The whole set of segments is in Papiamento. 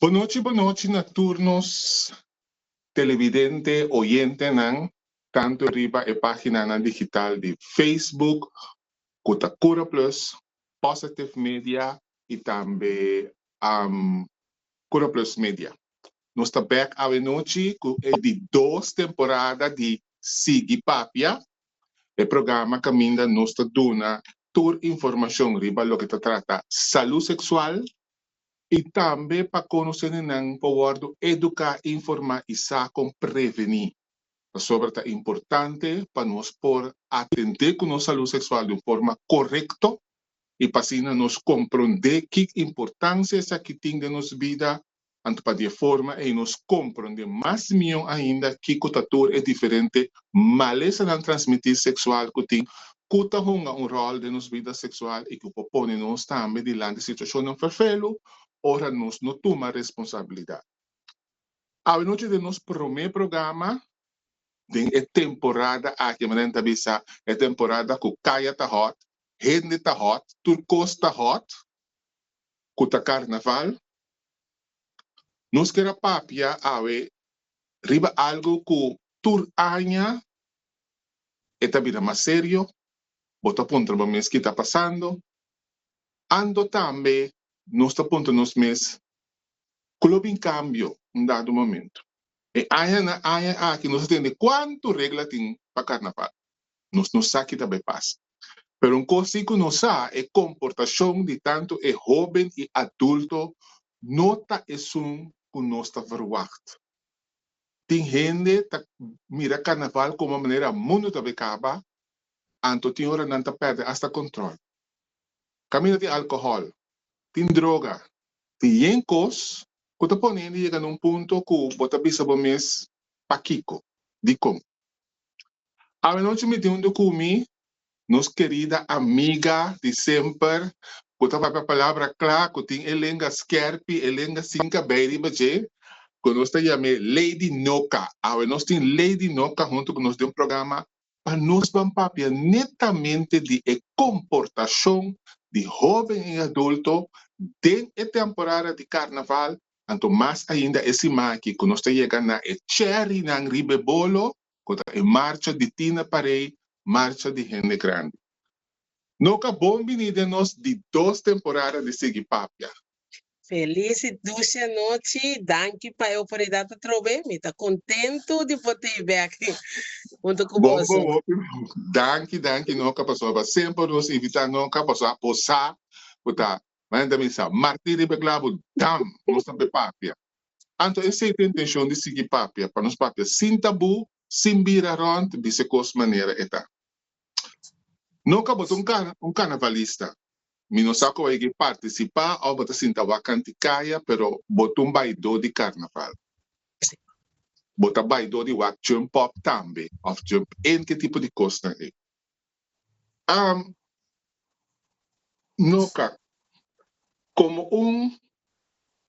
Bonochi, bonochi na tur nos televidente, oyentenan, tantu riba e páginanan digital di Facebook, ku ta Cura Plus, Positive Media i tambe Cura Plus Media. Nos ta bèk awe nochi ku e di dos temporada di Sigui Papia, e programa kaminda nos ta duna tur informashon riba loke ta trata salú seksual i tambe pa konosenenan por wòrdu eduká, informá i sa kon prevení. Pasobra ta importante pa nos por atendé ku nos salú seksual di un forma korekto i pa asina nos komprondé ki importansia esaki tin den nos bida. Anto pa di e forma ei nos komprondé mas mihó ainda kiko ta tur e diferente malesanan transmití seksual ku tin ku ta hunga un ròl den nos bida seksual i ku por pone nos tambe dilanti situashonnan ferfelu ora nos no tuma responsabilidat. Awenochi den nos promé programa den e temporada aki, manera nan ta bisa, e temporada ku kaya ta hòt, hende ta hòt, tur kos ta hòt, ku ta karnaval. Nos kier a papia awe riba algu ku tur aña e ta bira mas serio, bo ta puntra bo mes ki ta pasando, anto tambe nos ta puntra nos mes ku lo bin kambio un dado momento. E aña na aña aki nos a tende kuantu regla tin pa karnaval. Nos no sa ki ta bai pasa. Pero un kos si ku nos sa, e komportashon di tantu e hóben i adulto no ta esun ku nos ta verwagt. Tin hende ta mira karnaval komo manera mundu ta bai kaba, anto tin ora nan ta pèrdè asta kontròl. Kaminda tin alkohòl, tin droga, tin yen kos ku ta pone hende yega na un punto ku bo ta bisa bo mes, Pakiko? Dikon? Awenochi mi tin huntu ku mi nos kerida amiga di semper ku ta papia palabra kla, ku tin e lenga skerpi, e lenga sin kabei riba dje, ku nos ta yam'é Lady Noka. Awe nos tin Lady Noka huntu ku nos den programa pa nos ban papia netamente di e komportashon di hóben i adulto den e temporada di karnaval, anto mas ainda e siman aki ku nos ta yega na e chèrinan riba e bolo ku ta e marcha di Tina Parey, marcha di hende grandi. Noka bon bini den nos di dos temporada di Sigui Papia. Felis i dushi anochi, danki pa e oportunidat atrobe, mi ta kontentu di por ta bek huntu ku Bon, boso. bon, hopi bon. Danki, danki Noka pasobra semper nos invita Noka pasobra bo sa ku ta manera ta bisa martí riba e klabu dam nos ta be papia. Anto esei ta intencion di sigui papia, pa nos papia sin tabú, sin bira rond, bisa e cos manera e ta. No ca bo ta un carnavalista, mi no sa cu bo a yega participa of bo ta sinta wak canti caya, pero bo ta un baidó di carnaval. Bo ta baidó di wak jump up tambe, of jump in, ki tipo di cosnan ei. No ca como un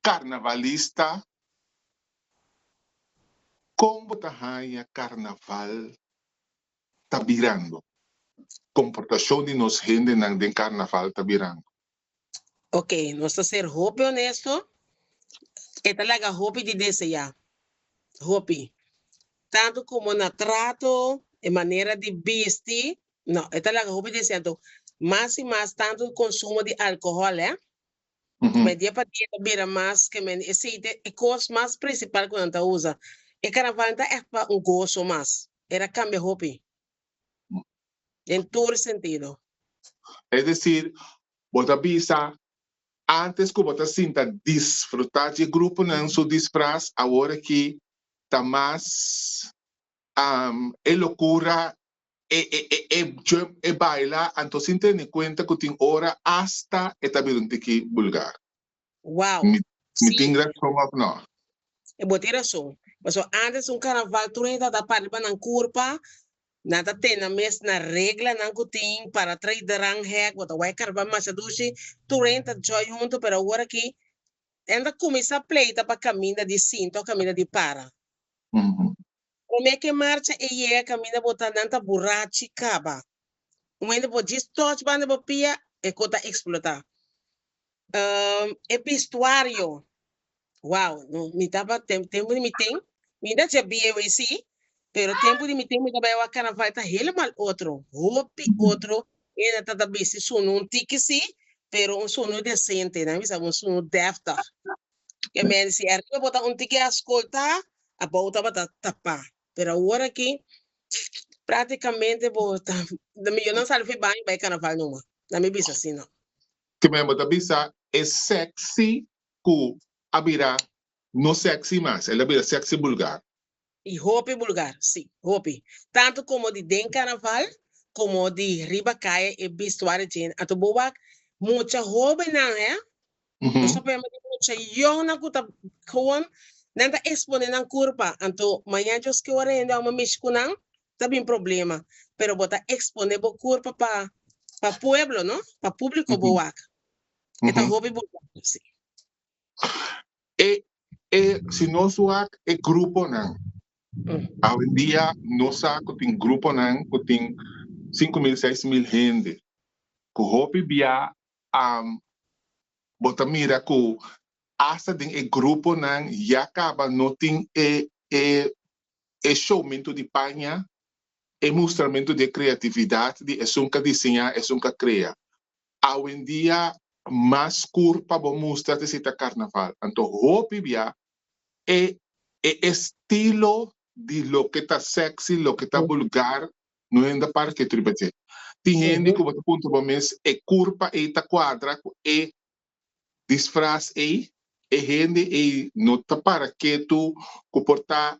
carnavalista con bo ta haña carnaval ta birando? Comportacion di nos hendenan den carnaval ta birando? Ok, nos ta ser hopi honesto, e ta laga hopi di desea, hopi. Tanto como na trato, e manera di bisti, no, e ta laga hopi desea. Anto, mas y mas tanto consumo di alcohol, eh. Me dia pa dia ta bira mas ke men esei ta e kos mas principal ku nan ta usa. E carnaval ta echt pa un goso mas. Era cambia hopi. Den tur sentido. Es decir, bo ta bisa antes ku bo ta sinta disfruta dje gruponan su disfraz, awor aki ta mas e locura, e e e e jump, e baila, anto sin tene cuenta cu tin ora hasta e ta bira un tiki bulgar. Wow! Mi mi Sí. tin razon of no? E bo tin razon. Pasobra antes un carnaval tur hende tabata para riba nan curpa, nan ta tene nan mes na reglanan cu tin para trae dranghek, bo ta wak e carnaval masha dushi, tur hende ta joy hunto, pero awor aki Nan ta kuminsá pleita pa kaminda di sinta o kaminda di para. Promé ku e marcha e yega kaminda bo ta, nan ta burachi kaba. Un hende por djis tòch banda bo pia, e kos ta eksplotá. E bistuario. Wow, no, mi taba tempo di mi ten, mi ta dje bieu ei sí, pero tempo di mi ten mi ta bai wak carnaval ta helemaal otro, hopi otro, hende ta ta bisti sunu un tiki sí, pero un sunu decente, nan bisa un sunu deftig. Ke men si ariba bo ta un tiki ascolta, abou tabata tapá. Pero awor aki prácticamente bo ta, mi yo nan sali for baño bai carnaval numa, nan mi bisa asina. Ke men bo ta bisa e sexy ku a bira no sexy mas, el a bira sexy bulgar. I hopi bulgar, si, hopi. Tantu komo di den karnaval, komo di riba kaya e bistuario dje. Anto bo wak mucha hobennan, hè? Nos ta papia di mucha yòngnan ku ta gewoon nan ta eksponé nan kurpa. Anto mañana Dios ke ora hende amo mishi ku nan, ta bin problema. Pero bo ta eksponé bo kurpa pa pa pueblo, no? Pa públiko bo wak. E ta hopi bulgar, si. E e si nos wak e gruponan awendia nos sa ku tin gruponan ku tin 5000 6000 hende ku hopi bia bo ta mira ku asta den e gruponan ya kaba no tin e e e showmentu di paña e mustramentu di e kreatividat di esun ka diseñá esun ka krea. Awendia mas skur pa bo mustra te si ta karnaval. Anto hopi bia e e estilo di loke ta sexy, loke ta bulgar no hende para ketu riba dje. Tin hende ku bo ta puntra bo mes e kurpa ei ta kuadra ku e disfras ei? E hende ei no ta para ketu ku por ta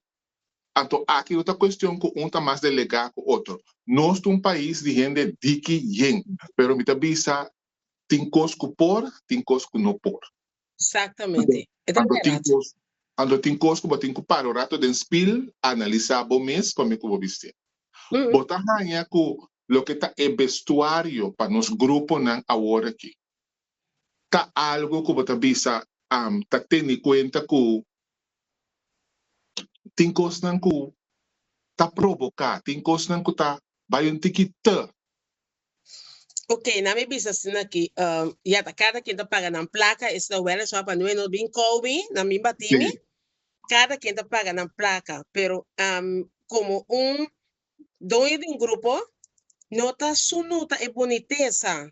Anto aki no ta cuestion cu un ta mas delega cu otro. Nos ta un pais di hende diki yen, pero mi ta bisa tin cos cu por, tin cos cu no por. Exactamente. E ta Anto tin berdad. cos, anto tin cos cu bo tin cu para un rato den spiel, analisa bo mes prome cu bo bisti. Bo ta haña cu loke ta e vestuario pa nos gruponan awor aki ta algo cu bo ta bisa ta tene cuenta cu Tin kosnan ku ta proboká, tin kosnan ku ta bai un tiki te. Ok, na mi bisa asina aki, ya ta kada ken ta paga nan plaka, esei ta wèleswa pa nue no bin kou mi, nan bin bati mi, kada ken ta paga nan plaka, pero komo un doño di un grupo no ta sunuta e bunitesa,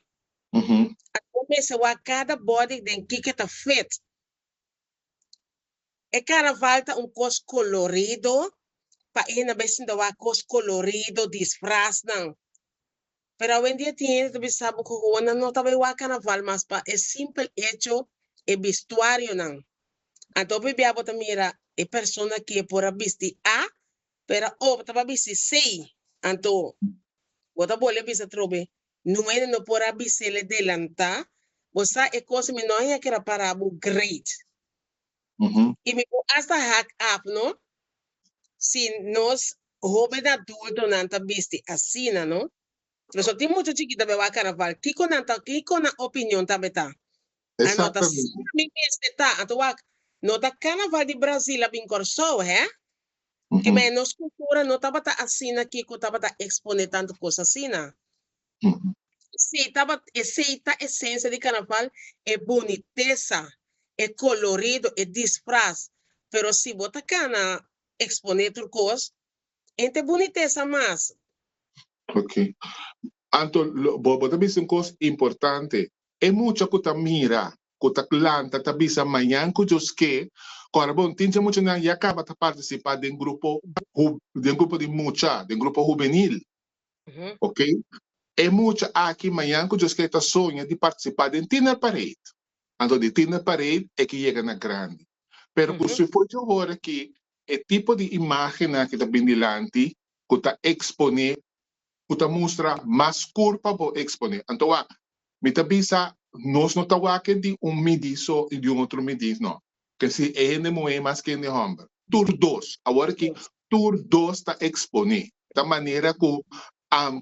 anto mester wak kada body den kiko ta fit. E carnaval ta un cos colorido pa e hende bay sinta wak cos colorido, disfraznan. Pero awendia tin hende ta bisa bo cu gewoon nan no ta bay wak carnaval mas pa e simpel hecho e bistuarionan. Anto hopi bia bo ta mira e persona aki e por a bisti A pero a opta pa bisti C. Anto bo ta bolbe bisa atrobe Nun hende no por a bis'el e delantá, Bo sa e kos mi no a haña keda pará bo great. I mi por asta hak ap no, si nos hoben adultonan ta bisti asina no. Pasobra tin mucha chikito ta bai wak karnaval, kiko nan ta, kiko nan opinion tambe ta? A no ta asina mi mester ta. Anto wak, no ta karnaval di Brazil a bin Kòrsou, hè? Ke men nos kultura no tabata asina kiko tabata eksponé tantu kos asina. Esei tabata, esei ta esensia di karnaval, e bunitesa, e kolorido, e disfras. Pero si bo ta kana eksponé tur kos, e no ta e bunitesa mas. Ok. Anto bo bo ta bisa un kos importante. E mucha ku ta mira, ku ta lanta ta bisa mañan ku Dios ke, ku ora bon tin dje muchanan ya kaba ta partisipá den grupo den grupo di mucha, den grupo hubenil. Ok. E mucha aki mañan ku Dios ke ta soña di partisipá den Tiener Parade. Anto di Tiener Parade e ke yega na grandi. Pero ku si for dje hora ki e tipo di imágennan ki ta bin dilanti ku ta eksponé ku ta mustra mas skur pa bo eksponé. Anto wak, mi ta bisa nos no ta wak e di un midí so i di un otro midí, no. Ke si e hende muhé mas ke hende hòmber. Tur dos. Awor aki tur dos ta eksponé. Ta manera ku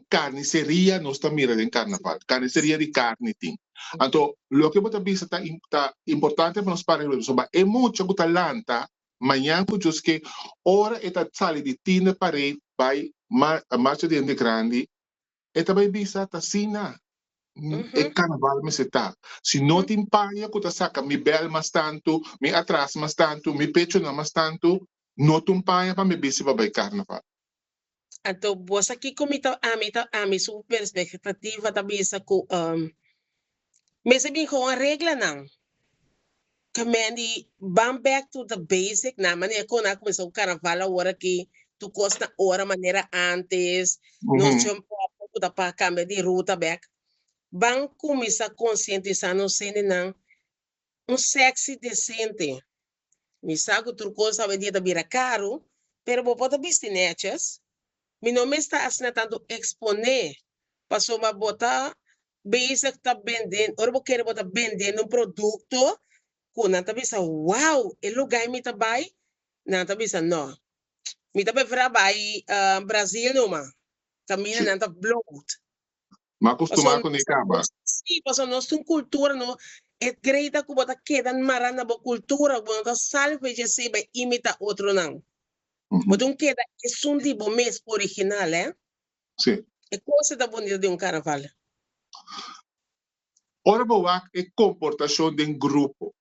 karniseria nos ta mira den karnaval. Karniseria di karni tin. Anto loke bo ta bisa ta ta importante pa nos para riba pasobra e mucha ku ta lanta Mañan ku Dios ke, ora e ta sali di Tiener Parade bai Marcha di Hende Grandi, e ta bai bisa ta asina. E karnaval mester ta. Si no tin paña ku ta saka mi bèl mas tantu, mi atras mas tantu, mi pechonan mas tantu, no ta un paña pa mi bisti pa bai karnaval. Anto bo sa kiko mi ta ami ta ami su perspectativa ta bisa ku mester bin con reglanan. Ke men di ban back to the basic na manera kon a kuminsá ku karnaval awor aki tur kos na ora manera antes nos jump up ku ta pa kambia di ruta bek. Ban kuminsá konsientisá nos hendenan un sexy desente. Mi sa ku tur kos awendia ta bira karu, pero bo por ta bisti nètjes. Mi no mester asina tantu eksponé, pasobra bo ta bezig ta bende, ora bo kere bo ta bendiendo un produkto ku nan ta bisa, wow, e lugá ei mi ta bai, nan ta bisa no, mi ta preferá bai Brazil numa, kaminda nan ta bloot. Mi a kustumá ku ni kaba. Sí, pasobra nos tin un kultura, no, e grei ta ku bo ta keda mará na bo kultura, bo no ta sali for dje esei bai imitá otronan. Bo tin keda esun di bo mes original, eh. Sí. E kos ta bunita di un karnaval. Ora bo wak e komportashon den grupo,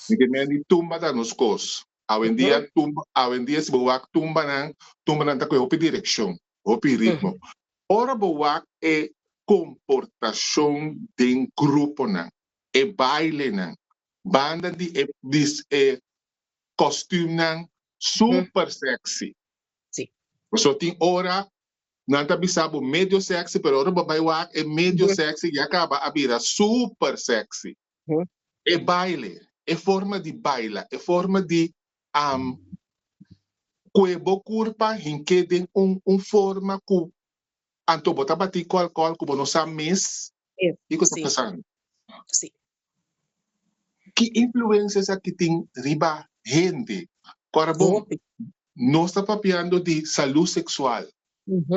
mi ke men di tumba ta nos kos. Awendia tumba, awendia si bo wak tumbanan, tumbanan ta kohe hopi direkshon, hopi ritmo. Ora bo wak e komportashon den gruponan, e bailenan, banda di e e kòstümnan super sexy. Sí. Pasobra tin ora nan ta bisa bo medio sexy, pero ora bo bai wak e medio sexy ya kaba a bira super sexy. E baile, e forma di baila, e forma di kue bo kurpa hink'é den un un forma ku anto bo ta batí ku alkohòl ku bo no sa mes kiko ta pasando. Sí. Ki influensia esaki tin riba hende? Kòrda bon, nos ta papiando di salú seksual.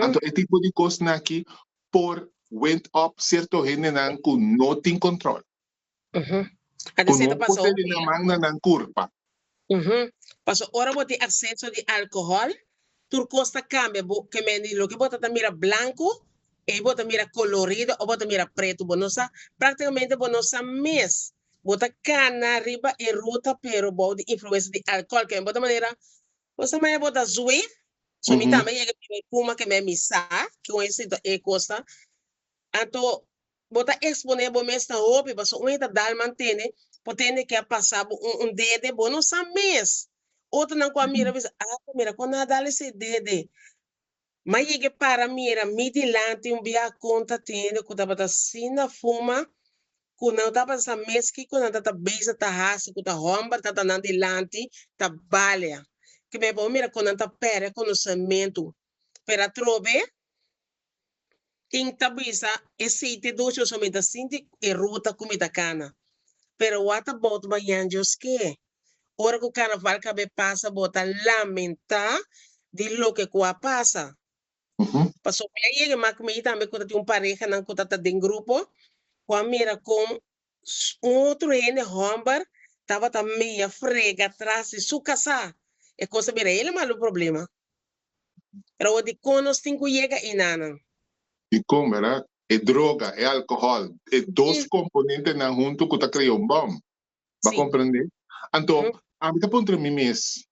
Anto e tipo di kosnan aki por wend op sierto hendenan ku no tin kòntròl. Anto Ku esei no ta por pasa tene hopi, nan eh. man na nan kurpa. Pasobra ora bo tin akseso di alkohòl, tur kos ta kambia. Bo ke men di loke bo ta ta mira blanku, ei bo ta mira kolorido òf bo ta mira pretu. Bo no sa, praktikamente bo no sa mes. Bo ta kana riba e ruta pero bou di influensia di alkohòl. Ke men bo ta manera, bo sa manera bo ta zweef. So mi tambe yega bira e kuma ke men mi sa kon e situa e kos ta. Anto bo ta exponé bo mes na hopi pasobra un hende ta dal mantene por tende ke a pasa bo un un dede bo no sa mes. Otronan ku a mira bisa ah mira kon nan a dal esei dede. M'a yega para mira mi dilanti un bia kon ta tende ku tabata asina fuma ku nan tabata sa mes kiko nan ta bisa ta hasi ku ta hòmber ta ta nan dilanti ta balia. Ke mi por mira kon nan ta pèrdè konosementu. Pero atrobe Tin ta bisa esey te dushi pasobra mi ta sinti e ruta ku mi ta kana. Pero what about mañan Dios ke? Ora ku karnaval kabe pasa bo ta lamenta di loke ku a pasa. Pasobra mi a yega mak mi tambe ku ta tin un parehanan ku ta ta den grupo ku a mira kon un otro hende hòmber tabata mia frega tras di su kasá. E kos a bira hel malu problema. Pero awor dikon nos tin ku yega einanan? Dikon, bèrdat? E droga, e alkohòl, e dos komponentenan huntu ku ta krea un bòm. Bo a komprendé? Anto, ami ta puntra mi mes,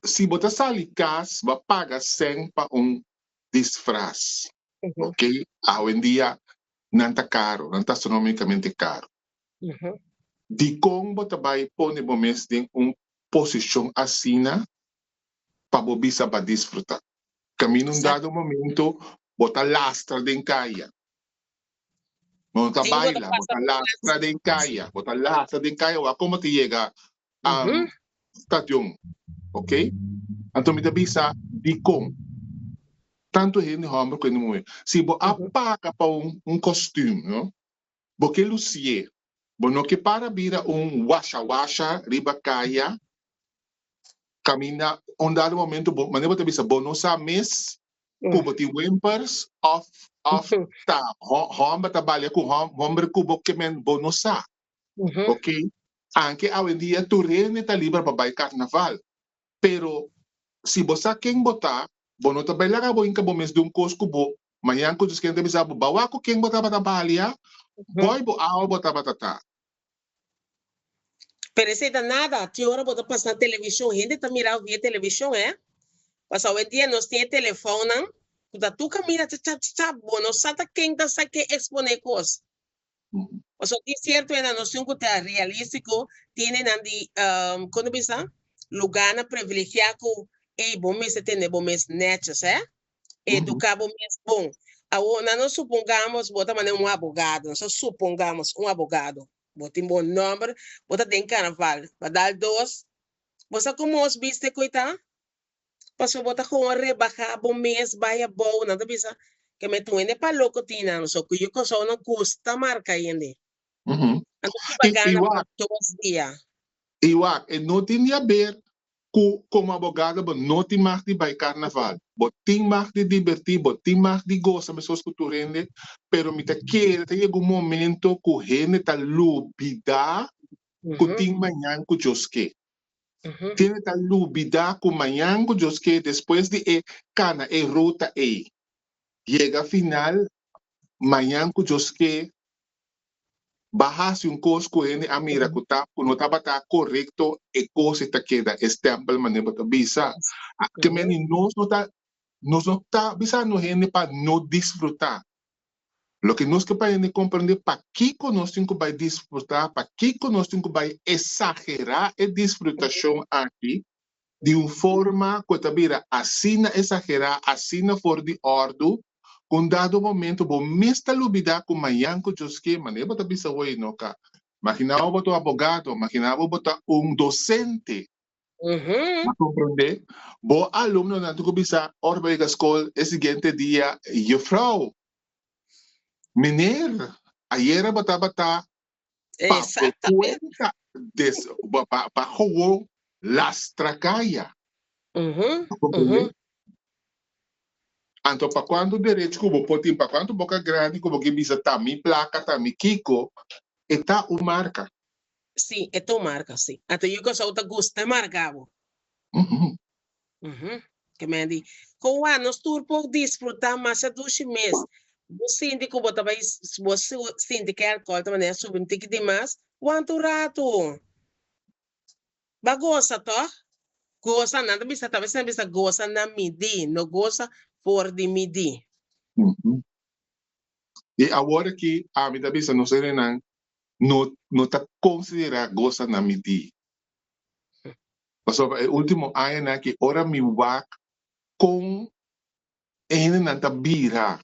si bo ta sali kas, bo a paga sèn pa un disfras, oke? Awendia nan ta karo, nan ta astronomikamente karo. Dikon bo ta bai pone bo mes den un posishon asina pa bo bisa ba disfruta? Kaminda un dado momento bo ta lastra den kaya. Bo no ta baila, bo ta lastra den kaya. Bo ta lastra den kaya wak komo ta yega stadion. Ok? Anto mi ta bisa dikon tantu hende hòmber ku hende muhé si bo a paga pa un kòstüm, no? Bo ke lucié. Bo no ke para bira un washa-washa riba kaya kaminda un dado momento bo, manera bo ta bisa, bo no sa mes ku bo tin wimpers òf òf ta hòmber ta balia ku hòmber ku bo ke men bo no sa. Ok, anke awendia tur hende ta liber pa bai karnaval, pero si bo sa ken bo ta, bo no ta bai laga bo hinka bo mes den un kos ku bo. Mañan ku Dios ken ta bisa bo, Bawa ku ken bo tabata balia? Boy bo awa bo tabata ta. Pero esei ta nada, tin ora bo ta pasa na televishon, hende ta mira via televishon, eh. Pasobra awendia nos tin e telefonnan ku ta tur kaminda cha cha cha, bo no sa ta ken ta sa ke eksponé kos. Pasobra tin sierto hende nos tin ku ta realístiko, tin hendenan di, kon ta bisa, lugánan privilegiá ku, ey, bo mester tene bo mes nètjes, eh. Eduká bo mes bon. Awor, na nos supongamos bo ta manera un abogado, nos a supongamos un abogado, bo tin bo nòmber, bo ta den karnaval, bo a dal dos, bo sa komo nos biste ku e ta? Pasobra bo ta gewoon rebahá bo mes bai abou, nan ta bisa ke mi ta un hende pa loko tin nan, so ku yu Kòrsou no gusta marka hende. Anto ki ba gana pa dos dia. I wak, e no tin di haber ku komo abogado bo no tin mag di bai karnaval. Bo tin mag di dibertí, bo tin mag di gosa meskos ku tur hende, pero mi ta kere ta yega un momento ku hende ta lubidá ku tin mañan ku Dios ke. Hende ta lubidá ku mañan ku Dios ke despues di e kana e ruta ei yega final, mañan ku Dios ke Ba hasi un kos ku hende a mira ku ta ku no tabata korekto e kos ei ta keda e stèmpel manera bo ta bisa. Ke meni nos no ta nos no ta bisando hende pa no disfrutá. Loke nos ke pa hende komprendé pakiko nos tin ku bai disfrutá, pakiko nos tin ku bai esagerá e disfrutashon aki di un forma ku e ta bira asina esagerá, asina for di òrdu, ku un dado momento bo mes ta lubidá ku mañan ku Dios ke, manera bo ta bisa hoy no ka. Maginá bo bo ta un abogado, maginá bo bo ta un dosente. Bo a komprendé? Bo alumnonan tin ku bisa ora bo yega skol e siguiente dia, Jufrou, meneer, ayera bo tabata pa bo cuenta des pa pa gewoon lastra caya. Anto pa cuanto derecho cu bo por tin, pa cuanto boca grandi cu bo ke bisa ta mi placa, ta mi kico, e ta un marca. Sí, e ta un marca, sí. Anto yu Kòrsou ta gusta marca bo. Ke men di, Koa, nos tur por disfrutá masha dushi mes. Bo sinti ku bo ta bai, bo sinti ku e alkohòl ta manera subi un tiki dimas, wanta un ratu. Ba gosa tòg? Gosa, nan ta bisa, tabes nan bisa gosa na midí, no gosa for di midí. I awor aki ami ta bisa nos hendenan no no ta konsiderá gosa na midí. Pasobra e ultimo añanan aki ora mi wak kon e hendenan ta bira,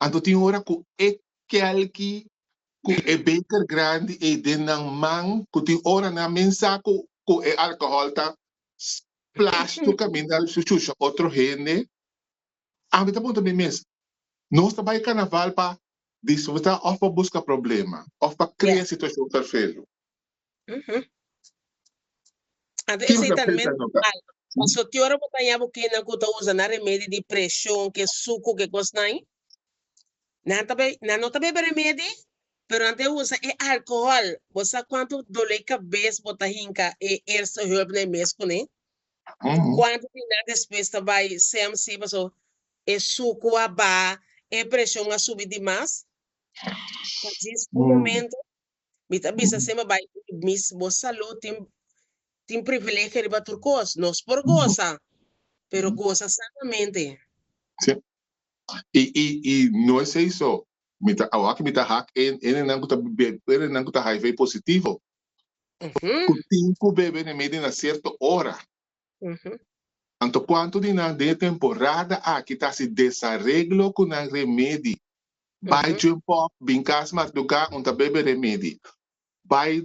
anto tin ora ku e kelki ku e beker grandi ei den nan man ku tin ora nan men sa ku ku e alkohòl ta splash tur kaminda shusha otro hende. Ami ta puntra mi mes, nos ta bai karnaval pa disfrutá òf pa buska problema òf pa krea situashon ferfelu? Anto esei ta men normal. Paso ki ora bo ta haña bo kennan ku ta usa nan remedi di preshon, ke suku, ke kosnan ei, nan ta bai, nan no ta bebe remedi, pero nan ta usa e alkohòl. Bo sa kuantu doló di kabes bo ta hinka e eerste hulp na e mes kuné? Kuantu di nan despues ta bai CMC paso e suku a baha, e preshon a subi dimas? Pa djis un momento Mi ta bisa semper bai mis bo salud tin tin privilegio riba tur kos. Nos por gosa, pero gosa sanamente. Sí. I i i no esei so. Mi ta awor mi ta hak en hendenan ku ta hendenan ku ta HIV positivo. Ku tin ku bebe remedi na sierto ora. Anto kuantu di nan den e temporada aki ta hasi desareglo ku nan remedi? Bai jump up, bin kas mardugá, un ta bebe remedi. Bai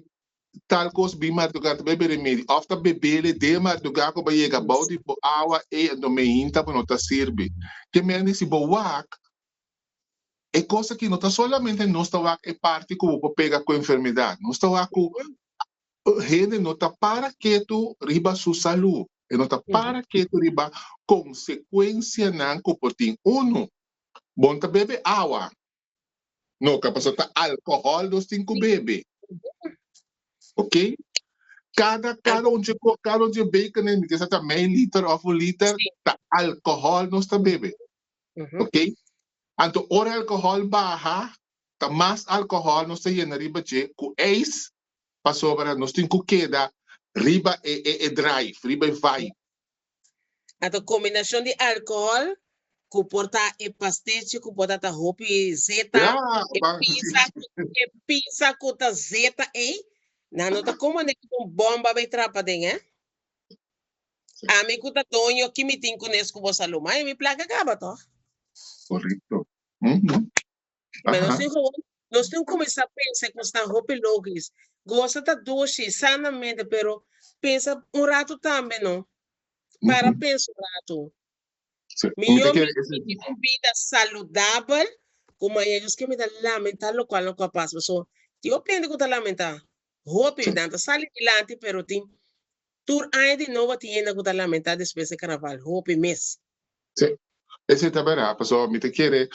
tal kos bin mardugá, un ta bebe remedi. Òf ta bebele den mardugá ku bo yega bou di bo awa ei, anto meinta bo no ta sirbi. Ke mende si bo wak, e kos aki no ta solamente nos ta wak e parti ku bo por pega ku enfermedat. Nos ta wak ku Hende no ta para ketu riba su salú. E no ta para ketu riba konsekuensianan ku por tin. Unu, bo no ta bebe awa. No, ka pasobra ta alkohòl nos tin ku bebe. Oke? Kada kada un dje kada un dje bekernan, mi ta sa ta mei liter òf un liter, ta alkohòl nos ta bebe. Ok? Anto ora alcohol baha, ta mas alcohol nos ta yena riba dje cu ijs, pasobra nos tin cu keda riba e e e drive, riba e vibe. Anto combinacion di alcohol cu por ta e pastechi cu por ta ta hopi zeta, Ja, e ba- pizza, e pizza cu ta zeta ey, nan no ta como ne cu un bomba bay trapa den, eh. Ami cu ta doño, ki mi tin cu nes cu bo salud? Mai mi placa caba toch? Correcto. Mhm. Maar nos Aha. tin gewoon, nos tin cuminsa pensa cu stan hopi logisch. Goza ta dushi, sanamente, pero pensa un rato tambe, no? Para pensa un rato. Sí. Mi Mi ta yo kere mi ese- mi tin un vida saludabel, cu mañana Dios ke mi ta lamenta locual no cu a pasa. So, tin hopi hende cu ta lamenta. Hopi, Sí. nan ta sali dilanti, pero tin tur aña di nobo tin hende cu ta lamenta despues di carnaval. Hopi mes. Sí. Ese ta berdad, pasobra mi ta kere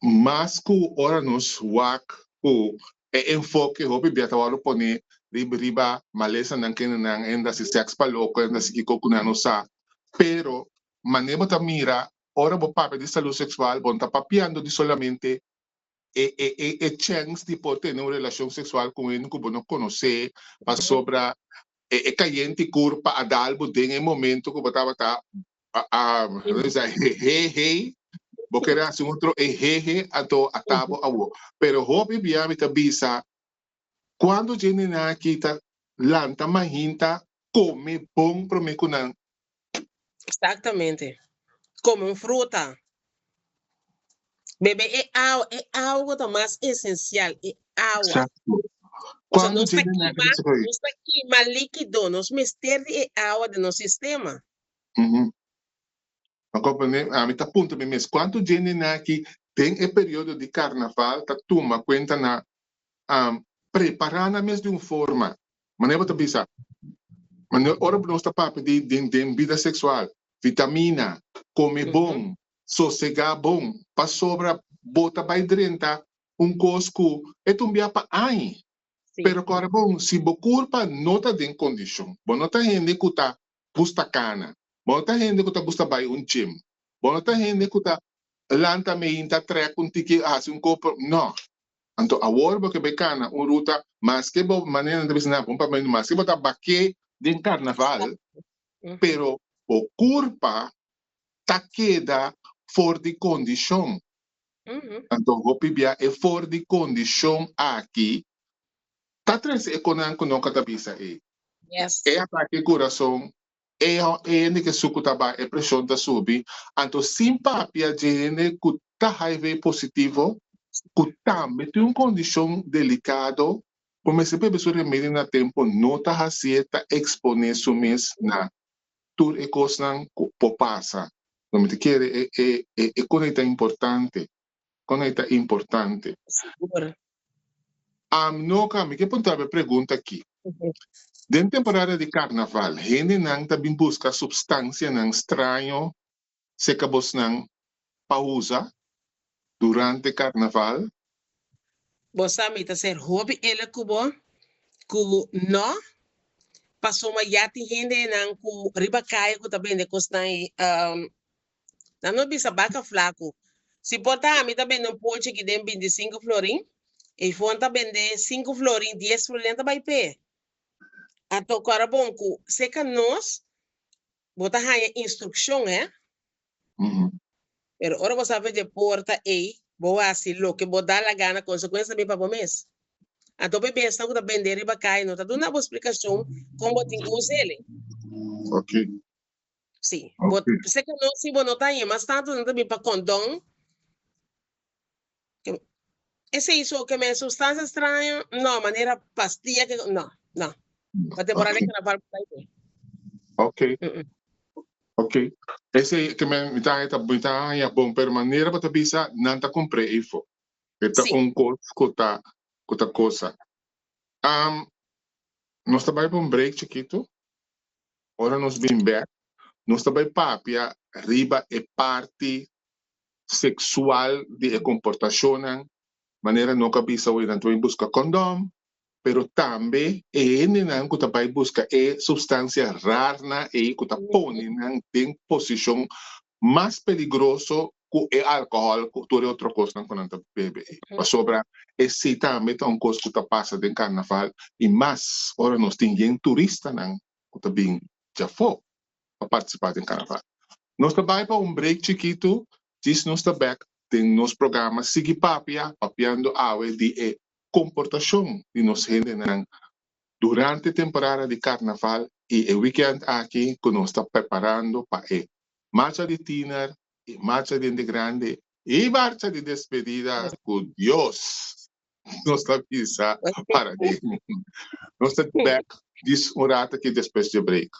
mas ku ora nos wak ku e enfoke hopi bia ta wòrdu pone riba riba malesanan kendenan hende hasi sèks pa loko, hende hasi kiko ku nan no sa. Pero manera bo ta mira ora bo papia di salú seksual bo no ta papiando di solamente e e e e chèns di por tene un relashon seksual ku un hende ku bo no konosé pasobra e e kayente kurpa a dal bo den e momento ku bo tabata hehe, bo kere hasi un otro ehehe, anto ata bo awo. Pero hopi bia mi ta bisa, cuando djendenan aki ta lanta mahinta come bon prome cu nan. Exactamente. Come un fruta. Bebe e awa, e awa cu ta mas esencial, e awa. Exacto. Pasobra Cuando nos ta djendenan aki kima, ta bisa, nos ta kima likido, nos mester di e awa den nos sistema. Ma komprendé, ami ta puntra mi mes, kuantu djendenan aki den e periodo di karnaval ta tuma kuenta na prepará nan mes di un forma? Manera bo ta bisa, manera ora nos ta papia di den den bida seksual, vitamina, kome bon, sosegá bon, pasobra bo ta bai drenta un kos ku e ta un bia pa aña. Pero kòrda bon, si bo kurpa no ta den kondishon, bo no ta hende ku ta gusta kana, bo no ta hende ku ta gusta bai un gym, bo no ta hende ku ta lanta meinta trèk un tiki hasi un koper, no. Anto awor bo ke bai kana un ruta maske bo manera nan ta bisa nan bon pa maske bo ta baké den karnaval, pero bo kurpa ta keda for di kondishon. Anto hopi bia e for di kondishon aki ta trese e konan ku no ka ta bisa ei. E atake kurason, e hende ke suku ta baha, e preshon ta subi. Anto sin papia dje hende ku ta HIV positivo, ku tambe tin un kondishon delikado, ku mester bebe su remedi na tempo, no ta hasié ta eksponé su mes na tur e kosnan ku por pasa. No mi ta kere e e e kon ei ta importante, kon ei ta importante. Sigur. Noka, mi ke puntra bo e pregunta aki. Den temporada di karnaval, hendenan ta bin buska supstansianan straño seka bosnan pa usa durante karnaval? Bo sa mi ta ser hopi eerlijk ku bo ku no, pasobra ya tin hendenan ku riba kaya ku ta bende kosnan ei. Nan no bisa baka flaku. Si por ta ami ta bende un polchi aki den 25 florin, Eyfon ta bende sinku florin, dies florin, nan ta bai p'e. Anto kòrda bon ku seka nos bo ta haña instrukshon, hè. Pero ora bo sa for dje porta ei, bo hasi loke bo da la gana, konsekuensia ta bin pa bo mes. Anto hopi besnan ku ta bende riba kaya no ta duna bo splikashon kon bo tin ku us'el. Sí. Bo, sé que no, si bo no ta haña mas tanto, nan ta bin pa kondon. Esei so ke men sustancia extraño, no, manera pastilla ke, no, no. Pa temporada de carnaval bo ta haña. Ok. Esei ke men mi ta haña ta mi ta haña bon, pero manera bo ta bisa nan ta kumpr'é eifo. E ta un kos ku ta ku ta kosa. Nos ta bai pa un break chikitu. Ora nos bin bek, nos ta bai papia riba e parti seksual di e komportashonnan, manera no ka bisa oi nan ta bai buska kondòm, pero tambe e hendenan ku ta bai buska e supstansia rarnan ei ku ta pone nan den posishon. mas peligroso ku e alkohòl ku tur e otro kosnan ku nan ta bebe ei. Pasobra esei tambe ta un kos ku ta pasa den karnaval i mas ora nos tin yen turistanan ku ta bin djafó pa partisipá den karnaval. Nos ta bai pa un break chikitu, djis nos ta bèk den nos programa Sigui Papia, papiando awe di e komportashon di nos hendenan durante temporada di karnaval i e wikènt aki ku nos ta preparando pa e marcha di tiner i marcha di hende grandi i marcha di despedida ku Dios nos ta bisa para den. Nos ta bèk djis un rato aki despues dje break.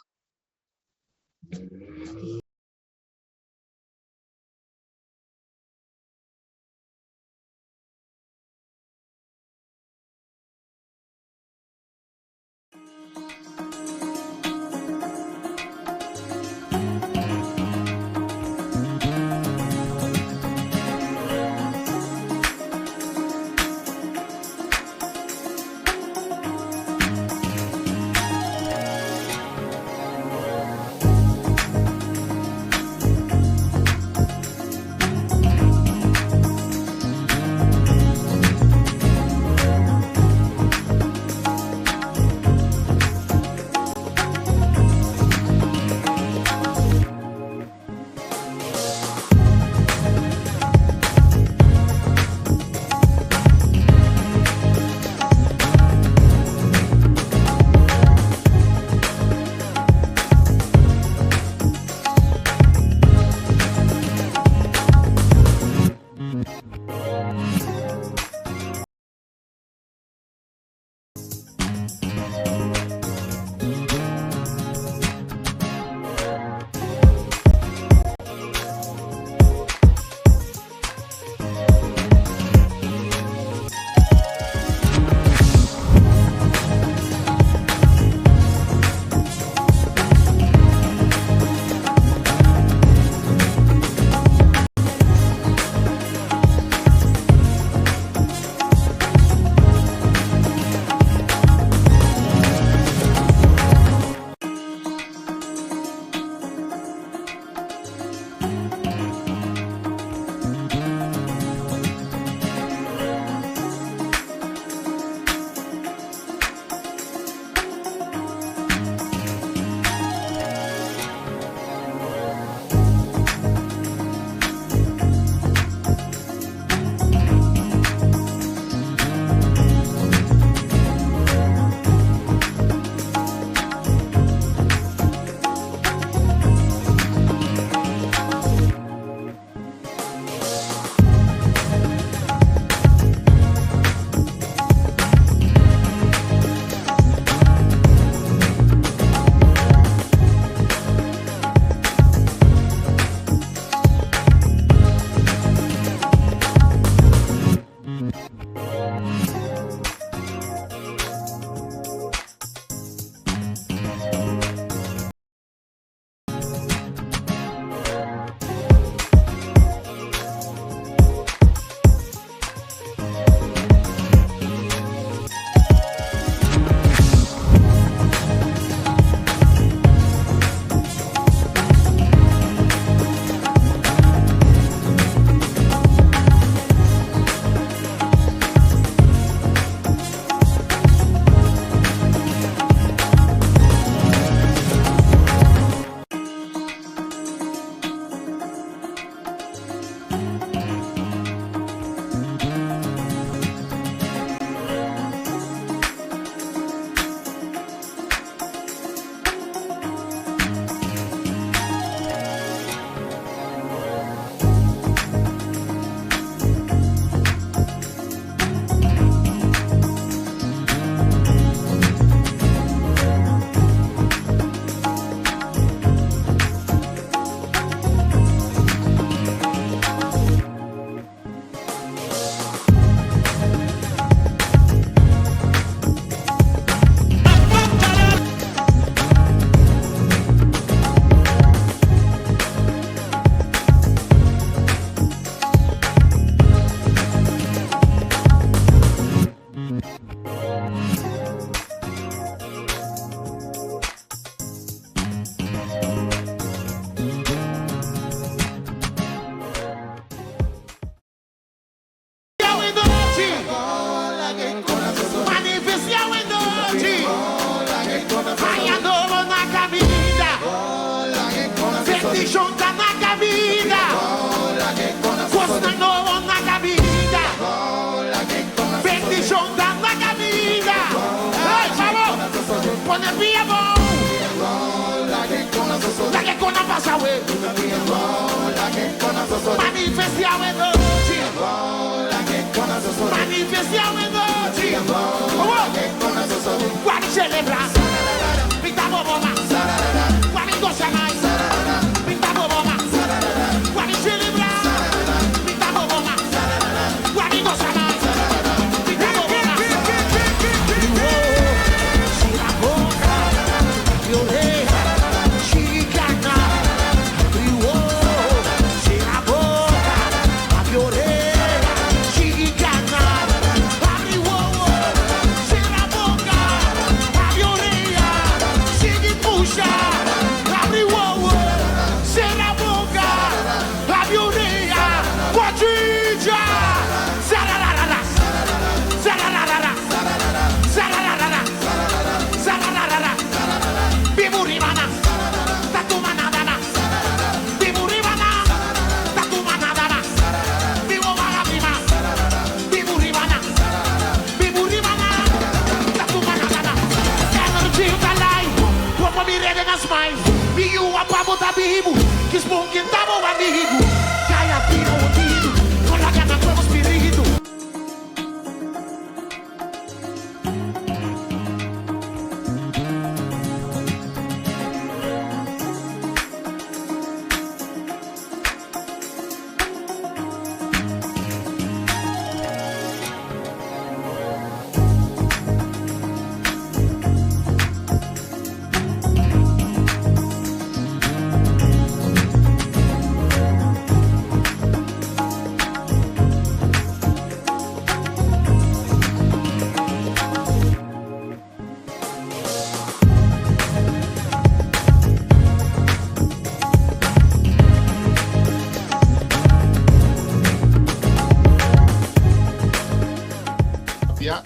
Papia,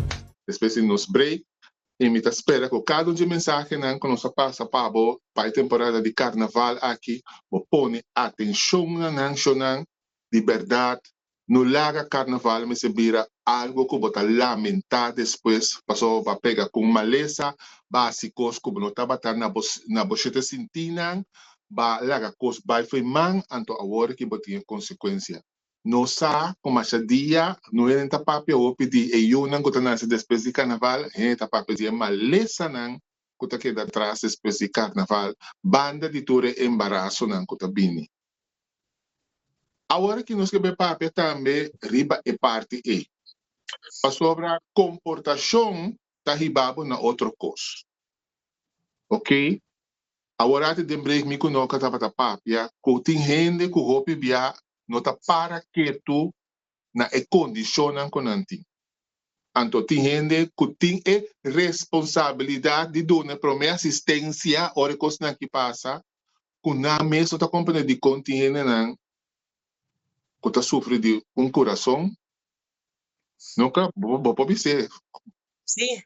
despues di nos break, y mi ta spera cu cada un dje mensahenan cu nos a pasa pa bo pa e temporada di carnaval aki, bo pone atencion na nan shonan di berdad. No laga carnaval mester bira algo cu bo ta lamenta despues pasobra bo a pega cu un malesa, ba haci cos cu bo no tabata na bo na bo shete sintinan, ba laga cos bay fo'i man, anto awor ki bo tin e consecuencia. Nos sa cu masha dia no hende ta papia hopi di e yunan cu ta nace despues di carnaval, hende ta papia di e malesanan cu ta keda atras despues di carnaval, banda di tur e embarasonan cu ta bini. Awor aki nos ke bai papia tambe riba e parti ei. Pasobra komportashon ta hiba bo na otro kos. Oke? Awor ati den break mi ku Noka tabata papia ku tin hende ku hopi bia no ta para ketu na e kondishonnan ku nan tin. Anto tin hende ku tin e responsabilidat di duna e promé asistensia ora e kosnan aki pasa, ku nan mes no ta komprendé dikon tin hendenan ku ta sufri di un kurason. Nunka bo por bis'é. Sí,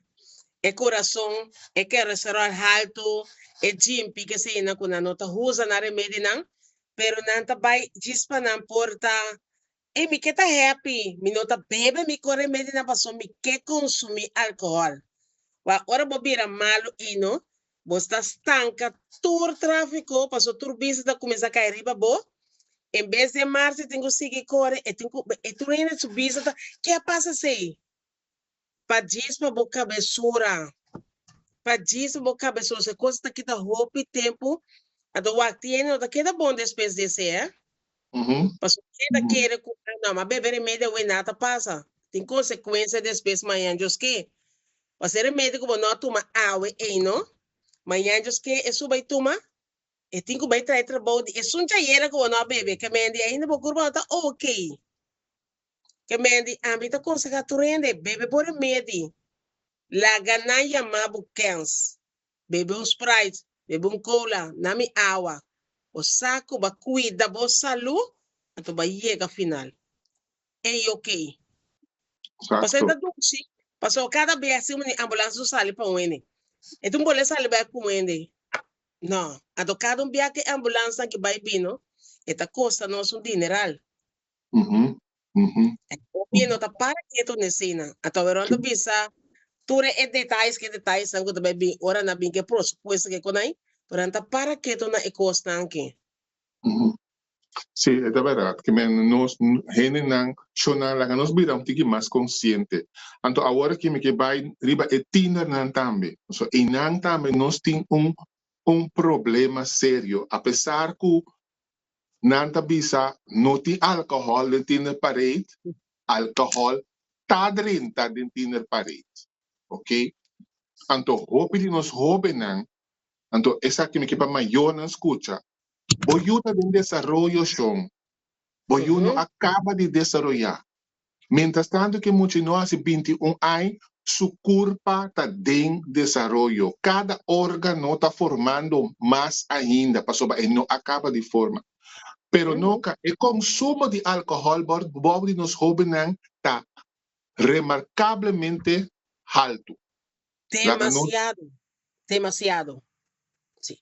e kurason, e kolesteròl haltu, e djimpi, keseinan ku nan no ta usa nan remedinan, pero nan ta bai djis pa nan por ta Ey mi ke ta happy, mi no ta bebe mi con remedinan paso mi ke consumi alcohol. Wak ora bo bira malo ino, bo sta stanca tur trafico paso tur bista ta cuminsa cay riba bo, en bes di e marcha tin cu sigui core e tin cu e tur hende su bista ta ke a pasa esey? Pa djis pa bo cabesura, pa djis pa bo cabesura, e cosa ta kita hopi tempo, anto wak tin hende no ta keda bon despues di esey eh. Pasobra e ta kere ku no, m'a bebe remedi awe nada ta pasa. Tin konsekuensia despues mañan Dios ke. Pasobra e remedi ku bo no a tuma awe ei no, mañan Dios ke e su bai tuma, e tin ku bai trae trabou di esun chayera ku bo no a bebe. Ke mendi ainda bo kurpa no ta oke. Ke mendi ami ta konsehá tur hende, bebe bo remedi, laga nan yama bo kens. Bebe un Sprite, bebe un cola, na mi awa. Bo sa cu bo a cuida bo salu, anto bo a yega final. Ey ok. Pasobra e ta dushi, pasobra cada bes si un ambulance no sali pa un hende, e ta un bole sali bai cu un hende. No, anto cada un bia cu e ambulance nan ki bai bino, e ta costa nos un dineral. Hopi no ta para keto n'esei nan. Anto awe rond ta bisa. Tur e detayes ke detayesnan ku ta bai bin ora nan bin ke prosupuesto ke konai, pero nan ta para ketu na e kosnan aki. Sí, e ta bèrdat. Ke men nos hendenan shonal laga nos bira un tiki mas konsiente. Anto awor aki mi ke bai riba e tienernan tambe. Pasobra einan tambe nos tin un un problema serio. Apesar ku nan ta bisa no tin alkohòl den tiener parade, alkohòl ta drenta den tiener parade. Oke. Anto hopi di nos hóbennan, anto esaki mi ke pa mayornan skucha, Bo yu ta den desaroyo, shon. Bo yu no a kaba di desaroyá. Mientras tantu ku e mucha no hasi 21 aña, su kurpa ta den desaroyo. Kada órgano ta formando mas ainda pasobra e no a kaba di forma. Pero noka, e konsumo di alkohòl bou di nos hóbennan ta remarkablemente haltu. Laga nos. Demasiado. Demasiado. Sí.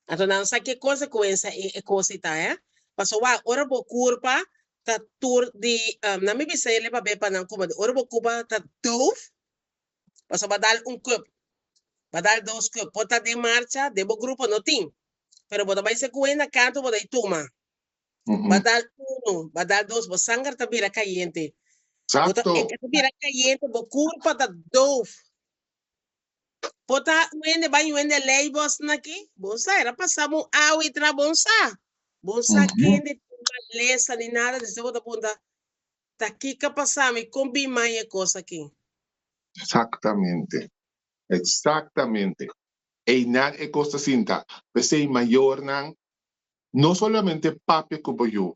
Anto nan sa ke konsekuensia e e kos ei ta, hè? Pasobra wak, ora bo kurpa ta tur di, nan mi bisa el'e pabia pa nan kuma, ora bo kurpa ta doof, pasobra bo a dal un kup, bo a dal dos kup, por ta den marcha, den bo grupo no tin, pero bo ta bai sekué na kantu bo ta i tuma. Bo a dal unu, bo a dal dos, bo sanger ta bira kayente. Bo ta, e ta bira kayente, bo kurpa ta doof. Por ta un hende bai un hende lei bos na ki? Bon sa, era pasa bon awa i tra bon sa. Bon sa kende tin malesa ni nada, despues bo ta punta, ta kiko a pasa mi, kon bin mai e kos aki? Exactamente, exactamente. Einan e kos ta sinta. P'esei mayornan no solamente papia ku bo yu,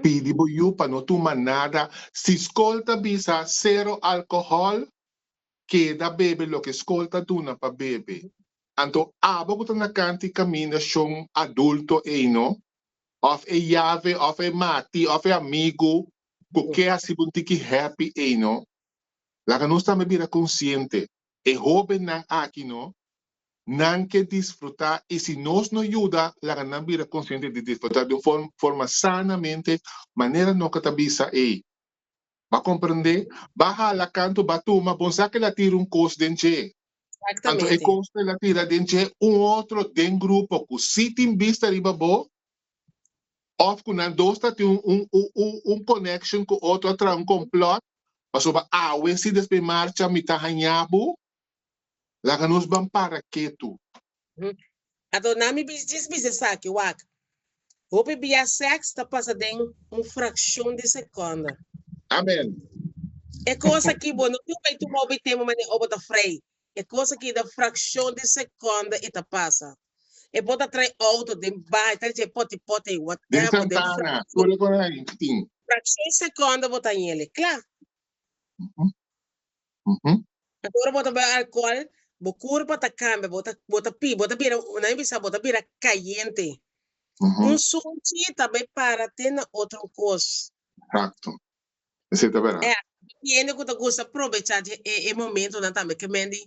pidi bo yu pa no tuma nada. Si skol ta bisa sero alkohòl, keda bebe loke skol ta duna pa bebe. Anto abo ku ta na kanti kaminda shon adulto ei no, òf e yave òf e mati òf e amigu ku ke hasi bo un tiki happy ei no, laga nos tambe bira konsiente, e hóbennan aki no, nan ke disfrutá i si nos no yuda laga nan bira konsiente di disfrutá di un forma sanamente manera no ka ta bisa ei. Ba comprende? Ba hala canto, ba tuma, bon sa que la tira un cos den dje. Anto e cos que la tira den dje, un otro den grupo cu si tin bista riba bo, of cu nan dos ta tin un, un, un, un connection cu otro a traha un complot, pasobra awe si despues marcha mi ta haña bo, laga nos ban para ketu. Anto nan mi djis bisa esaki, wak, hopi bia sèks ta pasa den un frakshon di sekònde. Amen. E kos aki bo no tin ku bai tuma hopi tempu manera ora bo ta frei. E kos aki den frakshon di sekònde e ta pasa. E por ta trae outo den bai, ta dje poti poti, Den whatever, den Santana, tur e kos ai tin. frakshon di sekònde bo ta yele. Kla. Anto ora bo ta bebe alcohol, bo curpa ta cambia, bo ta bo ta pi, bo ta bira, nan bisa bo ta bira cayente. Un sunchi ta bay para te na otro cos. Exacto. Esey ta berdad. Eh, tin hende cu ta gusta probecha di e e momentonan tambe ke men di,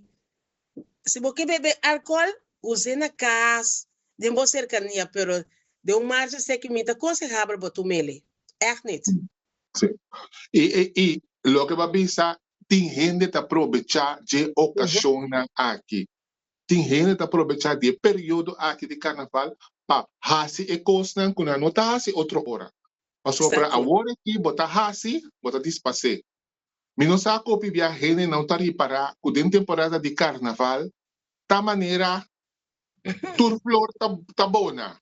si bo ke bebe alcohol, us'e na cas, den bo cercania, pero den un marcha esaki mi ta consehabel bo tum'ele. Echt niet. Sí. I, i, i loke bo a bisa, tin hende ta probechá dje okashonnan aki. Tin hende ta probechá di e periodo aki di karnaval pa hasi e kosnan ku nan no ta hasi otro ora. Pasobra awor aki bo ta hasi, bo ta dispas'é. Mi no sa ku hopi bia hende no ta ripará ku den temporada di karnaval ta manera tur flor ta ta bona.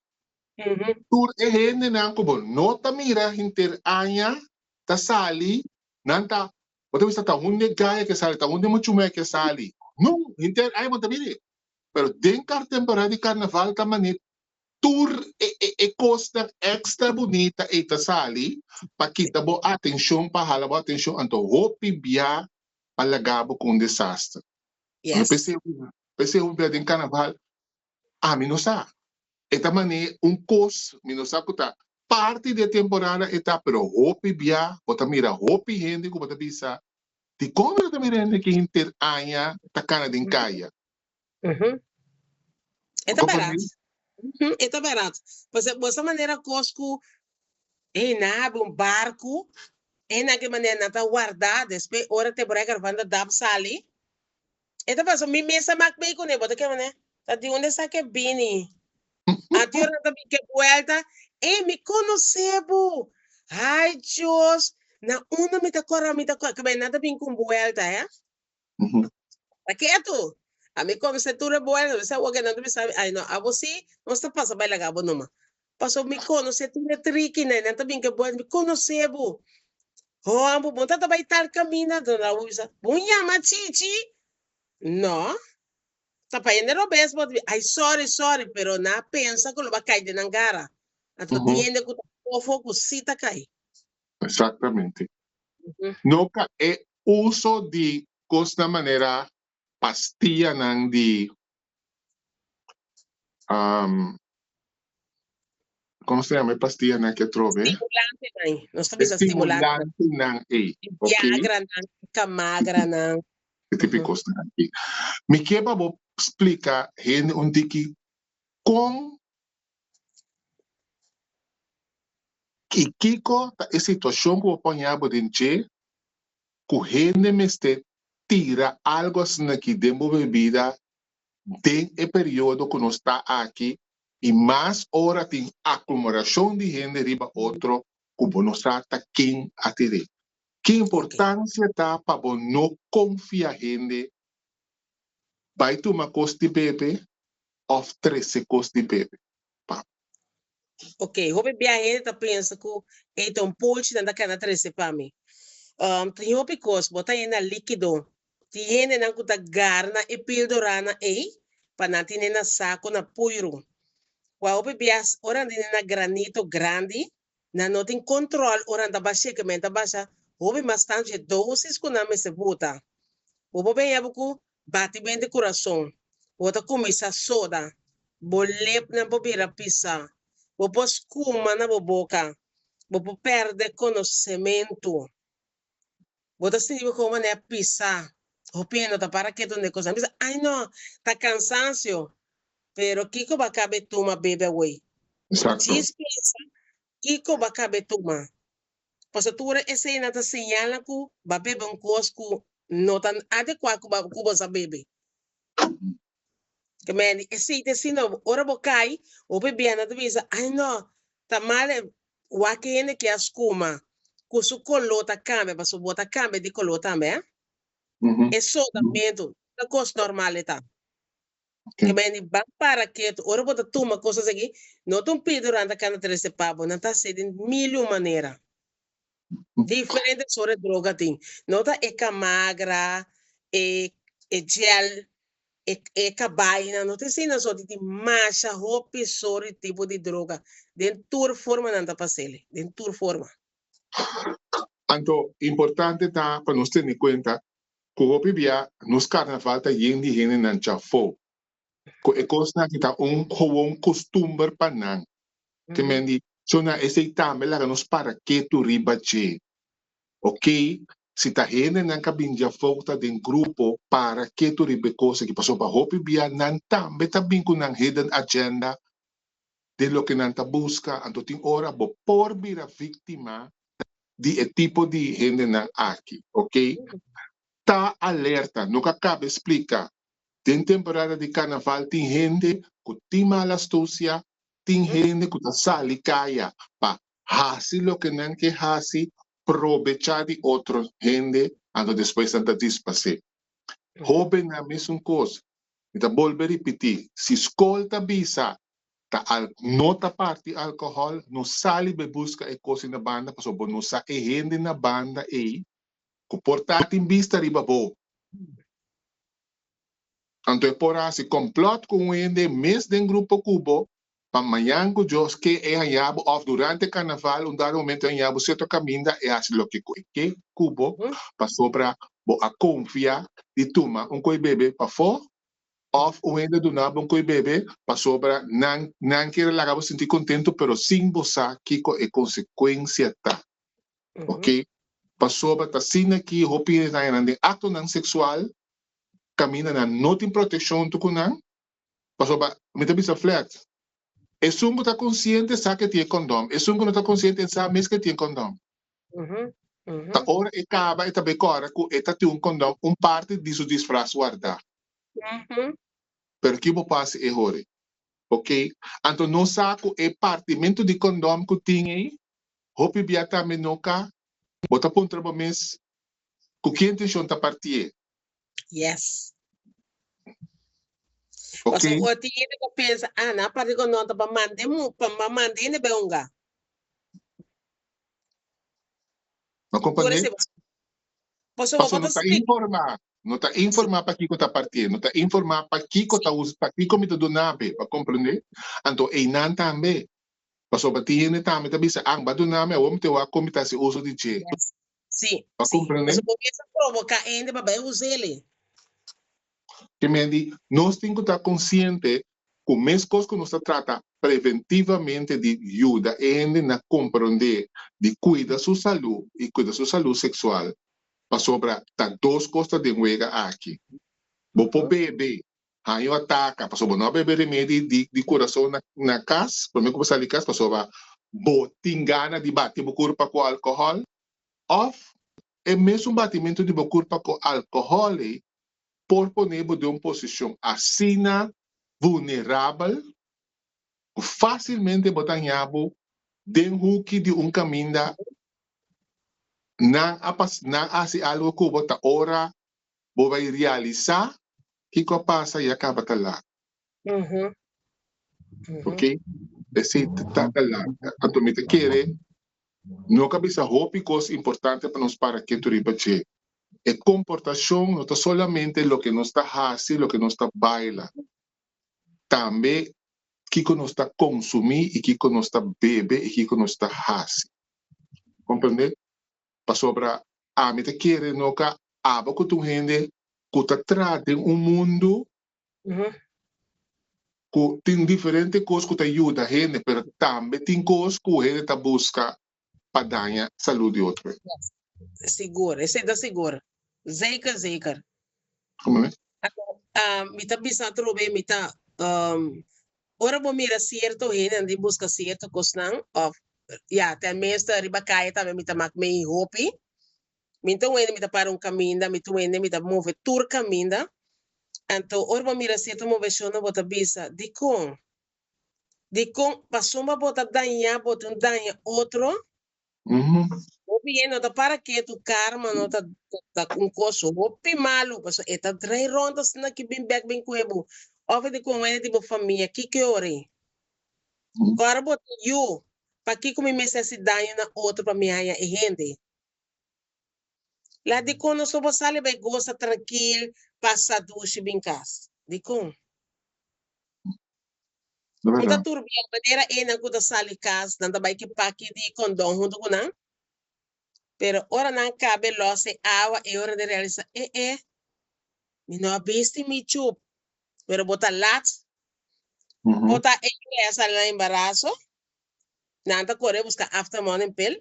Tur e hendenan ku bo no ta mira henter aña ta sali, nan ta, bo ta bisa ta hunde gaya ke sali, ta hunde muchumé ke sali. No, henter aña bo no ta mira. Pero den kar temporada di karnaval ta manera tur e e e kosnan èkstra bunita ei ta sali pa kita bo atenshon, pa hala bo atenshon, anto hopi bia pa laga bo ku un desaster. Yes. P'esei, p'esei hopi bia den karnaval Ami no sa. E ta manera un kos, mi no sa ku ta parti di e temporada e ta, pero hopi bia bo ta mira hopi hende ku bo ta bisa, dikon mi no ta mira hende ki henter aña ta kana den kaya? E ta bèrdat. E ta bèrdat. Pasobra bo sa manera kos ku e nan habri un barku, e nan ke manera nan ta warda, despues ora temporada di karnaval ta dap sali. E ta paso mi mes a mak bei kuné, bo ta kere manera, ta di unda esaki a bini? Anto ora nan ta bin ke buelta, ey mi konosé bo! Ay Dios, na unda mi ta kòrda mi ta kòrda, kibè nan ta bin ku un buelta, he. Ta ketu! Ami konosé tur e buelta, mi sa awor ke nan ta bisa mi, ay no, abo sí, nos ta pasa bai laga bo numa. Pasobra mi konosé tur e trikinan, nan ta bin ke buelta, mi konosé bo. Hòmber, bo no ta bai tal kaminda? Anto nan bo bisa, bo yama Chichi? No, ta pa hende robes bo ta bisa, ay sorry, sorry, pero nan a pensa ku lo bo a kai den nan gara. Anto tin hende ku ta fofo ku sí ta kai. Exactamente. No ka e uso di kosnan manera pastianan di Como se llama e pastillanan ke atrobe? Stimulantenan. Nos ta bisa stimulantenan. Stimulantenan ei. E Viagranan, e Kamagranan. E tipo di kosnan aki. Mi ke pa bo splika hende un tiki kon i kiko ta e situashon ku bo poña bo den dje ku hende mester tira algu asin'aki den bo bebida den e periodo ku nos ta aki i mas ora tin aklomorashon di hende riba otro ku bo no sa ta ken a tir'é. Ki importansia ta pa bo no konfia hende bai tuma kos di bebe òf trese kos di bebe pa bo? Ok, hopi bia hende ta pensa ku ei ta un polchi nan ta keda trese pa mi. Tin hopi kos, bo ta yena líkido. Tin hendenan ku ta garna e píldoranan ei pa nan tine na sako na puiru. Kua hopi bias ora nan tine na granito grandi, nan no tin kontrol ora nan ta bash'é, ke men ta basha hopi mas tantu dje dosis ku nan mester buta. Bo por benya bo ku batimentu di kurason, bo ta kuminsá soda, bo lepnan por bira pisá, bo por skuma na bo boka, bo por pèrdè konosementu. Bo ta sinti bo komo manera pisa. Hopi hende no ta para ketu n'e kos. Nan bisa, Ai no, ta kansansio. Pero kiko bo a kaba e tuma bebe awoi? Exacto. Djis pensa kiko bo a kaba e tuma. Pasobra tur eseinan ta señalnan ku bo a bebe un kos ku no ta adekuá ku bo sa bebe. Ke men esei ta asina, ora bo kai, hopi bia nan ta bisa, ai no, ta mal e wak hende ke a skuma, ku su koló ta kambia, pasobra bo ta kambia di koló tambe, eh. E sodamentu, ta kos normal e ta. Ke men di ban para ketu, ora bo ta tuma kosas aki, no ta un pidi durante kanda trese pa bo, nan ta hasi den mil i un manera. Diferente soort droga tin. No ta e camagra, e e gel, e e cabaynan, no ta asina so tin masha hopi soort di tipo di droga. Den tur forma nan ta pas'el, den tur forma. Anto importante ta pa nos tene cuenta cu hopi bia nos carnaval ta yen di hendenan chafo. Ku e kosnan aki ta un gewoon kustumber pa nan. Te men di, So na esei tambe laga nos para ketu riba dje. Oke, si ta hendenan ka bin djafou ta den grupo, para ketu riba e kos aki, pasobra hopi bia nan tambe ta bin ku nan hidden agenda den loke nan ta buska, anto tin ora bo por bira víktima di e tipo di hendenan aki. Oke, ta alerta, no ka kabe splika Den temporada di karnaval tin hende ku tin mal astusia, tin hende ku ta sali kaya pa hasi loke nan ke hasi, probechá di otro hende, anto despues nan ta dispas'é. Hóbennan mesun kos. Mi ta bolbe ripití, si skol ta bisa ta al no ta parti alkohòl, no sali bai buska e kos ei na banda pasobra bo no sa e hende na banda ei ku por ta tin bista riba bo. Anto e por hasi complot ku un hende mes den grupo ku bo pa mañan ku Dios ke e haña bo òf durante karnaval un dado momento e haña bo sierto kaminda e hasi loke ku e ke ku bo pasobra bo a konfia di tuma un koe bebe pafó òf un hende duna bo un koe bebe pasobra nan nan kier laga bo sinti kontentu pero sin bo sa kiko e konsekuensia ta. Ok pasobra ta asina ki hopi hende ta haña nan den aktonan seksual kaminda nan no tin protekshon huntu ku nan, pasobra mi ta bisa flat, esun ku ta konsiente sa ke tin e kondòm, esun ku no ta konsiente e sa mes ke tin e kondòm. Ta ora e kaba e ta bai kòrda ku e ta tin un kondòm un parti di su disfras wardá. Pero ki bo por hasi e hori? Ok, anto nos sa ku e partimentu di kondòm ku tin ei, hopi bia tambe no ka, bo ta puntra bo mes ku ki intenshon ta partié. Yes. Ok. Pasobra ora tin hende ta pensa, ah, nan a parti kondòm ta pa manda e mu, pa manda hende bai hunga. No comprende? Pasobra Pasobra no ta informa, no ta informa pakiko ta partié, no ta informa pakiko ta usa, pakiko mi ta duna be, bo a comprende? Anto einan tambe, pasobra tin hende tambe ta bisa, ah, bo a duna mi, awor mi ta wak kon mi ta hasi uso di dje. Yes. Sí, Bo a sí. comprende? Pasobra bo mes a provoca hende pa bai us'el. Ke men di, nos tin ku ta konsiente ku meskos ku nos ta trata preventivamente di yuda e hende na komprondé di kuida su salú i kuida su salú seksual, pasobra ta dos kos ta den wega aki. Bo por bebe, haña un ataka pasobra bo no a bebe remedi di di kurason na na kas promé ku bo sali kas pasobra bo tin gana di bati bo kurpa ku alkohòl, òf e mesun batimentu di bo kurpa ku alkohòl ei por pone bo den un posishon asina vulnerabel ku fásilmente bo ta haña bo den huki di un kaminda nan a pas nan a hasi algu ku bo ta ora bo bai realisá kiko a pasa i a kaba ta lat. Ok, esei ta ta lat. Anto mi ta kere no ka bisa hopi kos importante pa nos para ketu riba dje. E komportashon no ta solamente loke nos ta hasi, loke nos ta baila. Tambe kiko nos ta konsumí i kiko nos ta bebe i kiko nos ta hasi. Komprendé? Pasobra ami ta kere no ka abo ku ta un hende ku ta traha den un mundu ku tin diferente kos ku ta yuda hende, pero tambe tin kos ku hende ta buska pa daña salud di otro hende. Sigur, esei ta sigur. Zeker, zeker. Como ne? Mi ta bisa atrobe, mi ta, ora bo mira cierto hendenan di busca cierto cosnan, of, ya, tenminste riba caye tambe mi ta mak mei hopi. Mi ta un hende mi ta para un caminda, mi ta un hende mi ta move tur caminda. Anto ora bo mira cierto movecionnan bo ta bisa, dicon? Dikon pasobra bo ta dañá bo tin daña otro? Hopi hende no ta para ketu, karma no ta ta un kos hopi malu, pasobra e ta drai rònt asina ki bin bèk bin kue bo. Òf e dikon hende di bo famia, kiko e ora ei? Ora bo tin yu, pakiko mi mester hasi daño na otro pa mi haña e hende? La dikon nos no por sali bai gosa trankil, pasa dushi bin kas? Dikon? Un ta turbia manera einan ku ta sali kas, nan ta bai ki paki di kondon huntu ku nan. Pero ora nan kabe los e awa, e ora di realisa, e e, mi no a bisti mi chup. Pero bo ta lat, bo ta e yu a sali na embaraso, nan ta kore buska after morning pill,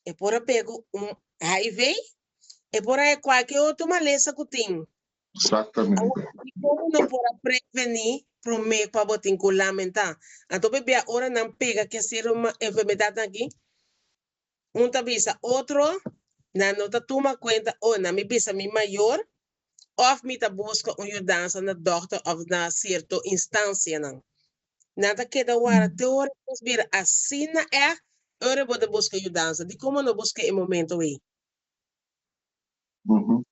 e por a pega un HIV, e por a kualke otro malesa ku tin. Exactamente. Awor, dikon no por a prevení promé pa bo tin ku lamentá? Anto p'e ora nan pega ke ser un enfermedadnan aki, un ta bisa otro, nan no ta tuma kuenta, oh, nan mi bisa mi mayor, òf mi ta buska un yudansa na dòkter òf na sierto instansianan. Nan ta keda wara te ora kos bira asina ègt, ora bo ta buska yudansa. Dikon bo no buska e momento ei?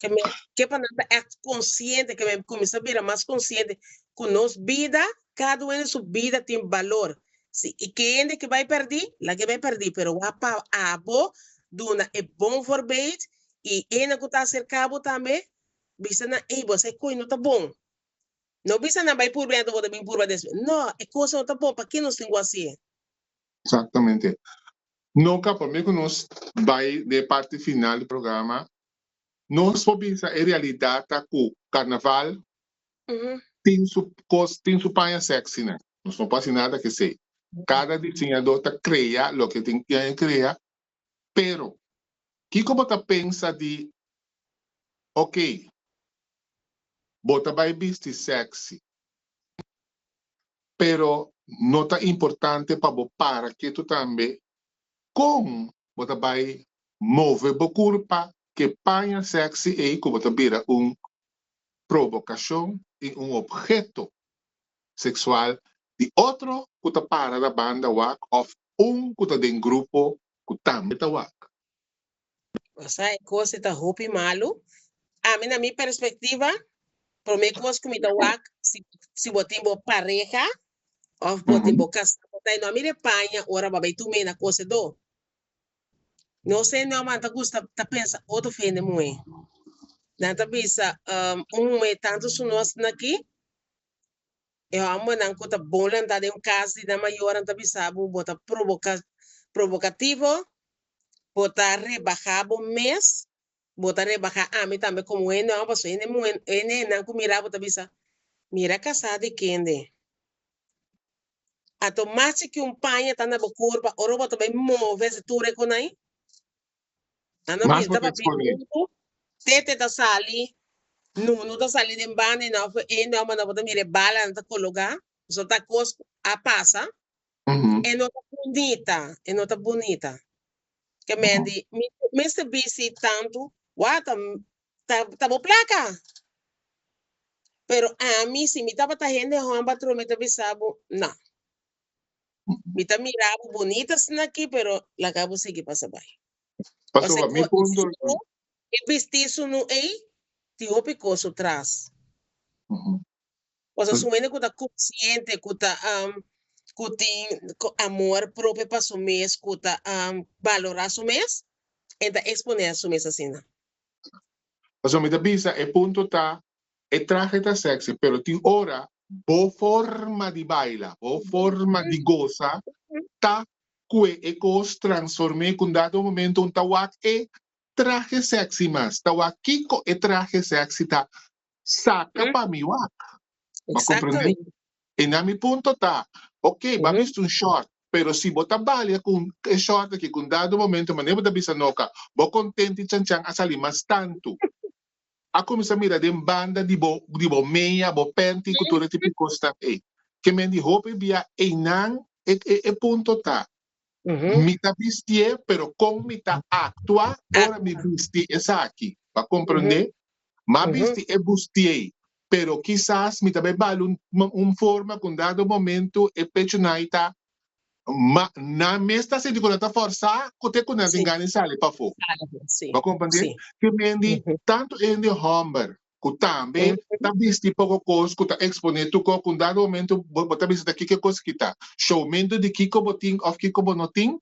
Ke men ke pa nan ta ègt konsiente, ke men kuminsá bira mas konsiente ku nos bida, kada un hende su bida tin balor. Si i ke hende ke bai pèrdí, laga e bai pèrdí, pero wak pa abo duna e bon voorbeeld i hende ku ta aserká bo tambe bisa nan, ey bo sa e kos no ta bon. No bisa nan bai purba i anto bo ta bin purba despues. No, e kos no ta bon, p'aki nos tin ku hasié? Exactamente. No ka prome ku nos bai den e parti final di programa, nos por bisa e realidad ta ku carnaval tin su kos, tin su paña sexy nan. Nos no por hasi nada ku esei. Kada diseñador ta krea loke tin ke krea, pero kiko bo ta pensa di ok, bo ta bai bisti sexy, Pero no ta importante pa bo para ketu tambe kon bo ta bai move bo kurpa ke paña sexy ei ku bo ta bira un provokashon i un opheto seksual di otro ku ta para na banda wak òf un ku ta den grupo ku tambe ta wak. Osea, e kos ei ta hopi malu. Ami na mi perspektiva, promé kos ku mi ta wak, si si bo tin bo pareha òf bo tin bo kasá, bo ta no a mira e paña ora bo a bai tum'é na kosedó. No sé no man ta gusta ta pensa otro hende muhé. Nan ta bisa un muhé tantu su nos naki, e hòmbernan ku ta bon lantá den un kas di nan mayornan ta bisa bo, bo ta proboka provokativo, bo ta rebahá bo mes, bo ta rebahá ami tambe komo hende hòmber, pasobra hende muhé hendenan ku mira bo ta bisa, mira kasá di kende. Anto mas chiki un paña ta na bo kurpa ora bo ta bai move si tur e konai. Nan a Mas bisa bo ta ta papia eksponé. huntu, tete ta sali, nunu ta sali den banda i nan for ende hòmber nan bo ta mira e balanan ta kologá, pasobra ta kos ku a pasa. E no ta bunita, e no ta bunita. Ke men di, mi mester bisti tantu, wak ta ta ta bo plaka. Pero ami si mi tabata hende hòmber atrobe mi ta bisa bo, no. Mi ta mira bo bunita asina aki, pero laga bo sigui pasa bai. Pasobra mi punto. E bisti sunu ei tin hopi kos su tras. Pasobra su hende ku ta konsiente, ku ta ku tin amor propio pa su mes, ku ta balorá su mes, e ta eksponé su mes asina. Pasobra mi ta bisa e punto ta e trahe ta sexy pero tin ora bo forma di baila, bo forma di gosa ta kue e kos transform'é ku un dado momento un ta wak e trahe sexy mas, ta wak kiko e trahe sexy ta saka pa mi wak. Bo a komprendé? E na mi punto ta, ok, bo a bisti un short, pero si bo ta balia ku e short aki ku un dado momento manera bo ta bisa noka, bo kontenti chanchan a sali mas tantu. A kuminsá mira den banda di bo di bo meña, bo penti ku tur e tipo di kosnan ei. Ke men di hopi bia einan e e punto ta, mi ta bistié pero kon mi ta aktua ora mi bisti esaki. Bo a komprendé? M'a bisti e bustié Pero kisas mi ta bai bal un un forma ku un dado momento e pechunan ta ma nan mes ta sinti ku nan ta forsá ku te ku nan tin gana di sali pafó. Bo a komprendé? Ke men di tantu hende hòmber ku tambe ta bisti poko kos ku ta eksponé tur kos ku un dado momento bo ta bisa ta kiko e kos kita. Showmentu di kiko bo tin òf kiko bo no tin.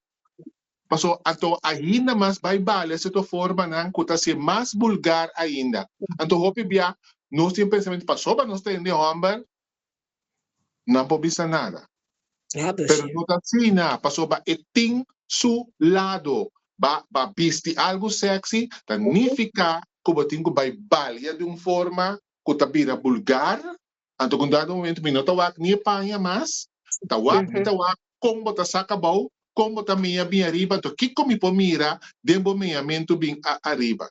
Paso anto ainda mas bai bale cierto formanan cu ta hacié mas vulgar ainda. Anto hopi bia nos tin pensamiento pasobra nos ta hende homber nan por bisa nada. Pero no ta asina pasobra e tin su lado. Ba ba bisti algo sexy ta nifica cu bo tin cu bai balia di un forma cu ta bira vulgar. Anto ku un dado momento mi no ta wak ni e paña mas, ta wak mi ta wak kon bo ta saka abou, kon bo ta mia bin ariba, anto kiko mi por mira den bo miamentu bin ariba.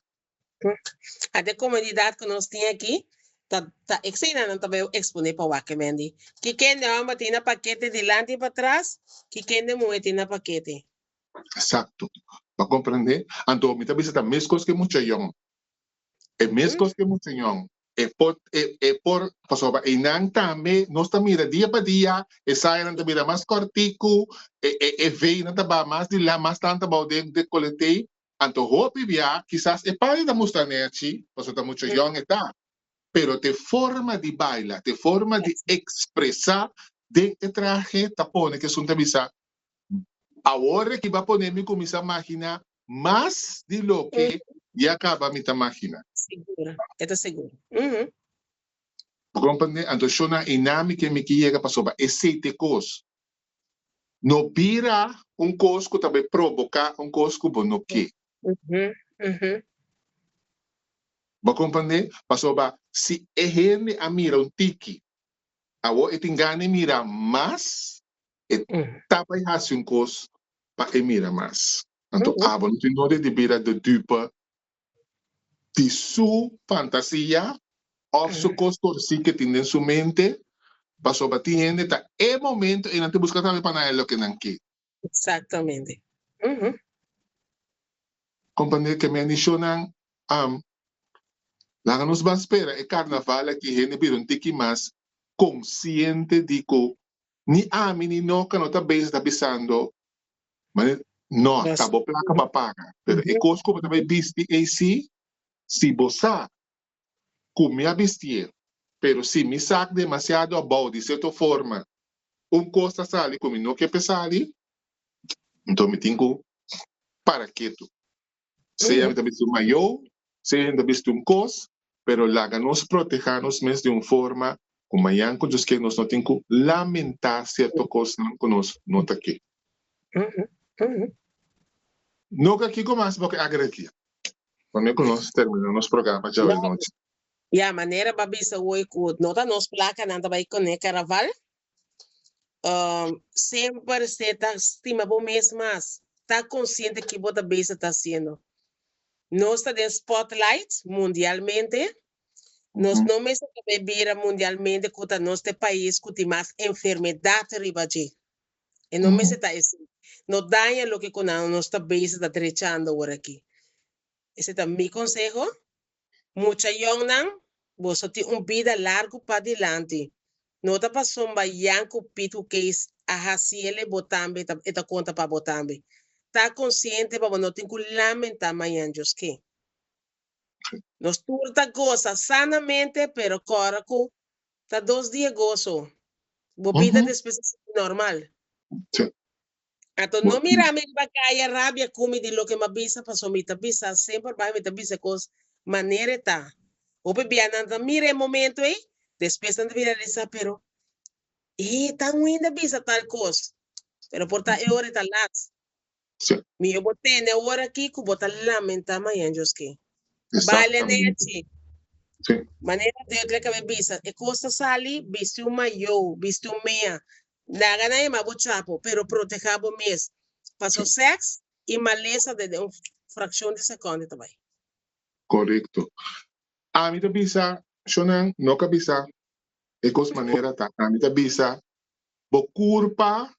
Ata e komunidat ku nos tin aki ta ta esei nan ta bai eksponé pa wak e Mandy. Ki kende hòmber tin na pakete dilanti i patras, ki kende muhé tin na pakete. Eksakto. Bo a komprendé? Anto mi ta bisa ta meskos ku e mucha yòn. E meskos ku e mucha yòn. E por, e, e por, pasobra einan tambe nos ta mira dia pa dia, e sayanan ta bira mas kòrtiku, e, e, e veinan ta baha mas di la, mas tantu abou den dekoletei. Anto hopi bia, kisas e paña ta mustra nechi, pasobra ta mucho yòn e ta, pero t'e forma di baila, t'e forma di ekspresá den e trahe ta pone ku esun ta bisa, Awor aki bo a pone mi kuminsá maginá mas di loke ya kaba mi ta maginá. Sigur, e ta sigur. Bo komprendé? Anto shona einan mi ke mi ke yega pasobra esei ta e kos. No bira un kos ku ta bai proboká un kos ku bo no ke. Bo komprendé? Pasobra si e hende a mira un tiki, awor e tin gana di mira mas, E ta bai hasi un kos pa e mira mas. Anto abo no tin nodi di bira de dupe di su fantasia òf su kos torsí ke tin den su mente, pasobra tin hende ta e momento ei nan ta buska tambe pa nan e loke nan ke. Exactamente. Komprendé ke mi a nishonnan. Laga nos ban spera e karnaval aki hende bira un tiki mas konsiente di ku ni ami ni Noka no ta bezig ta bisando mane no ta bo plaka bo a paga pero e kos ku bo ta bai bisti ei si si bo sa ku mi a bistié pero si mi sak demasiado abou di sierto forma un kos ta sali ku mi no ke p'e sali nto mi tin ku para ketu. Sea mi ta bisti un mayó, sea mi ta bisti un kos, pero laga nos protehá nos mes di un forma ku mañan ku Dios ke nos no tin ku lamentá sierto kosnan ku nos no ta ke. Noka kiko mas bo ke agregia? Promé ku nos terminá nos programa djawe nochi. Ya, manera bo a bisa hoy ku no ta nos plakanan ta bai kuné karaval, Semper se ta stima bo mes mas. Ta konsiente ki bo ta bezig ta hasiendo. Nos ta den spotlight mundialmente. Nos no mester ta bay bira mundialmente ku ta nos ta e pais ku tin mas enfermedat riba dje. E no mester ta esei. No daña loke ku nan nos ta bezig ta drechando awor aki. Esei ta mi konseho. Mucha yòngnan, boso tin un bida largu padilanti. No ta pasobra Jan ku Piet ku Kees a hasiel e bo tambe ta e ta konta pa bo tambe. Ta konsiente pa bo no tin ku lamentá mañan Dios ke. Nos tur ta gosa sanamente pero kòrda ku ta dos dia goso. Bo bida despues ta sigui normal. Anto no mira mi riba kaya rabia ku mi di loke mi a bisa pasobra mi ta bisa semper bai mi ta bisa e kos manera e ta. Hopi bia nan ta mira e momento ei, despues nan ta bira resa pero e ta ainda bisa tal kos. Pero por ta e ora e ta lat. Mihó bo tene awor aki ku bo ta lamenta mañan Dios ke. Bale nechi. Manera Dios le kabe bisa e kos ta sali bisti un mayo, bisti un mea. Laga nan yama bo chapo, pero protehá bo mes. Paso sèks i malesa den un frakshon di sekònde ta bai. Korekto. Ami ta bisa, shonnan no ka bisa e kos manera ta. Ami ta bisa, bo kurpa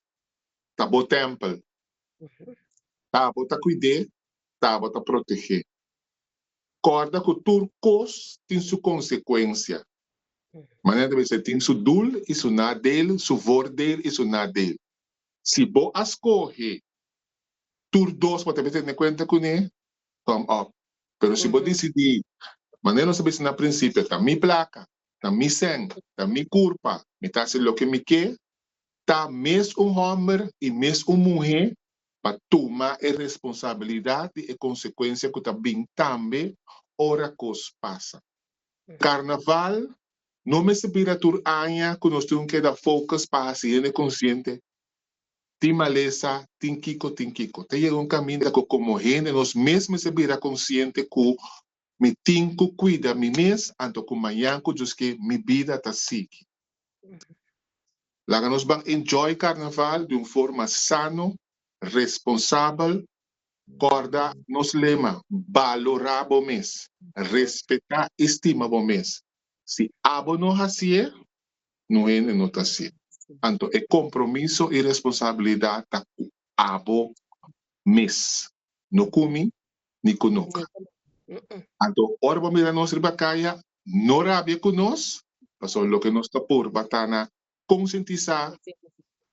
ta bo tèmpel. Ta bo ta kuid'é, ta bo ta proteh'é. Kòrda ku tur kos tin su konsekuensia. Manera ta bisa tin su doel i su nadeel, su voordeel i su nadeel. Si bo a skohe tur dos bo ta mester tene kuenta kuné, thumb up. Pero si bo disidí, manera nos a bisa na prinsipio, ta mi plaka, ta mi sèn, ta mi kurpa, mi ta hasi loke mi ke, ta mes un hòmber i mes un muhé pa tuma e responsabilidat di e konsekuensia ku ta bin tambe ora kos pasa. Karnaval no mester bira tur aña ku nos tin un keda focus pa hasi hende konsiente tin malesa, tin kiko, tin kiko. Ta yega un kaminda ku komo hende nos mes mester bira konsiente ku mi tin ku kuida mi mes anto ku mañan ku Dios ke mi bida ta sigui. Laga nos ban enjoy Carnaval di un forma sano, responsabel, corda nos lema, balora bo mes, respeta y stima bo mes. Si abo no hacié, no hende no ta hacié. Anto e compromiso y responsabilidad ta cu abo mes, no cu mi ni cu noka. Anto ora bo mira nos riba caya, no rabia cu nos, pasobra loke nos ta purba ta na konsientisá,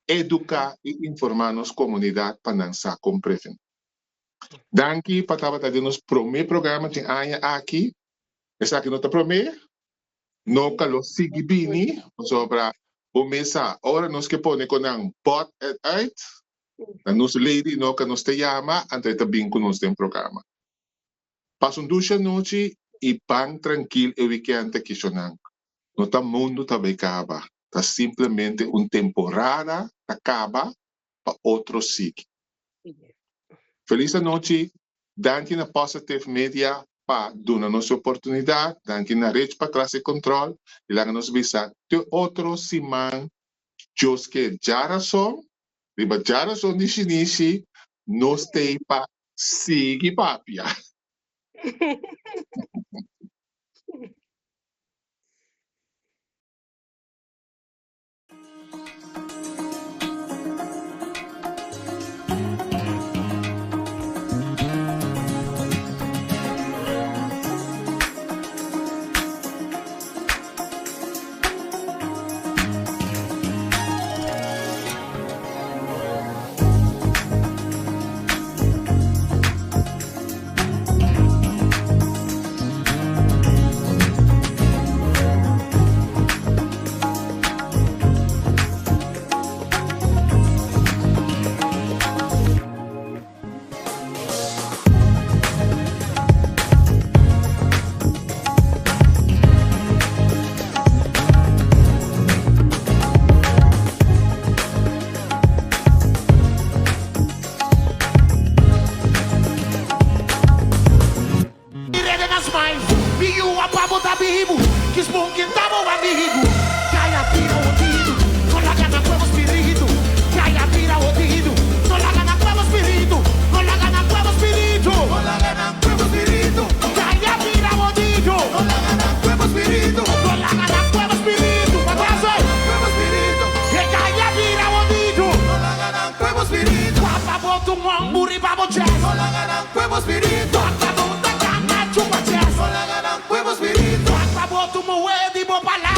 eduká i informá nos komunidat pa nan sa kon prevení. Danki pa tabata den nos promé programa den aña aki. Esaki no ta promé, noka lo sigui bini, pasobra bo mes sa, ora nos ke pone ku nan bòt et uit, na nos lady noka nos ta yama, anto e ta bin ku nos den programa. Pasa un dushi anochi i ban trankil e wikènt aki, shonnan. No ta mundu ta bay kaba, ta simplemente un temporada ta kaba pa otro sigui. Felis anochi, danki na Positive Media pa duna nos e oportunidad, danki na Rich pa tras e control y laga nos bisa te otro siman Dios ke djarason, riba djarason di shinishi nos tey pa sigui papia. botu mong buri babo chest. No laga nan kue bo spiritu. Wak pa bo ta kana chupa chest. No laga nan kue bo spiritu. Wak pa botu muhé di bo palacio.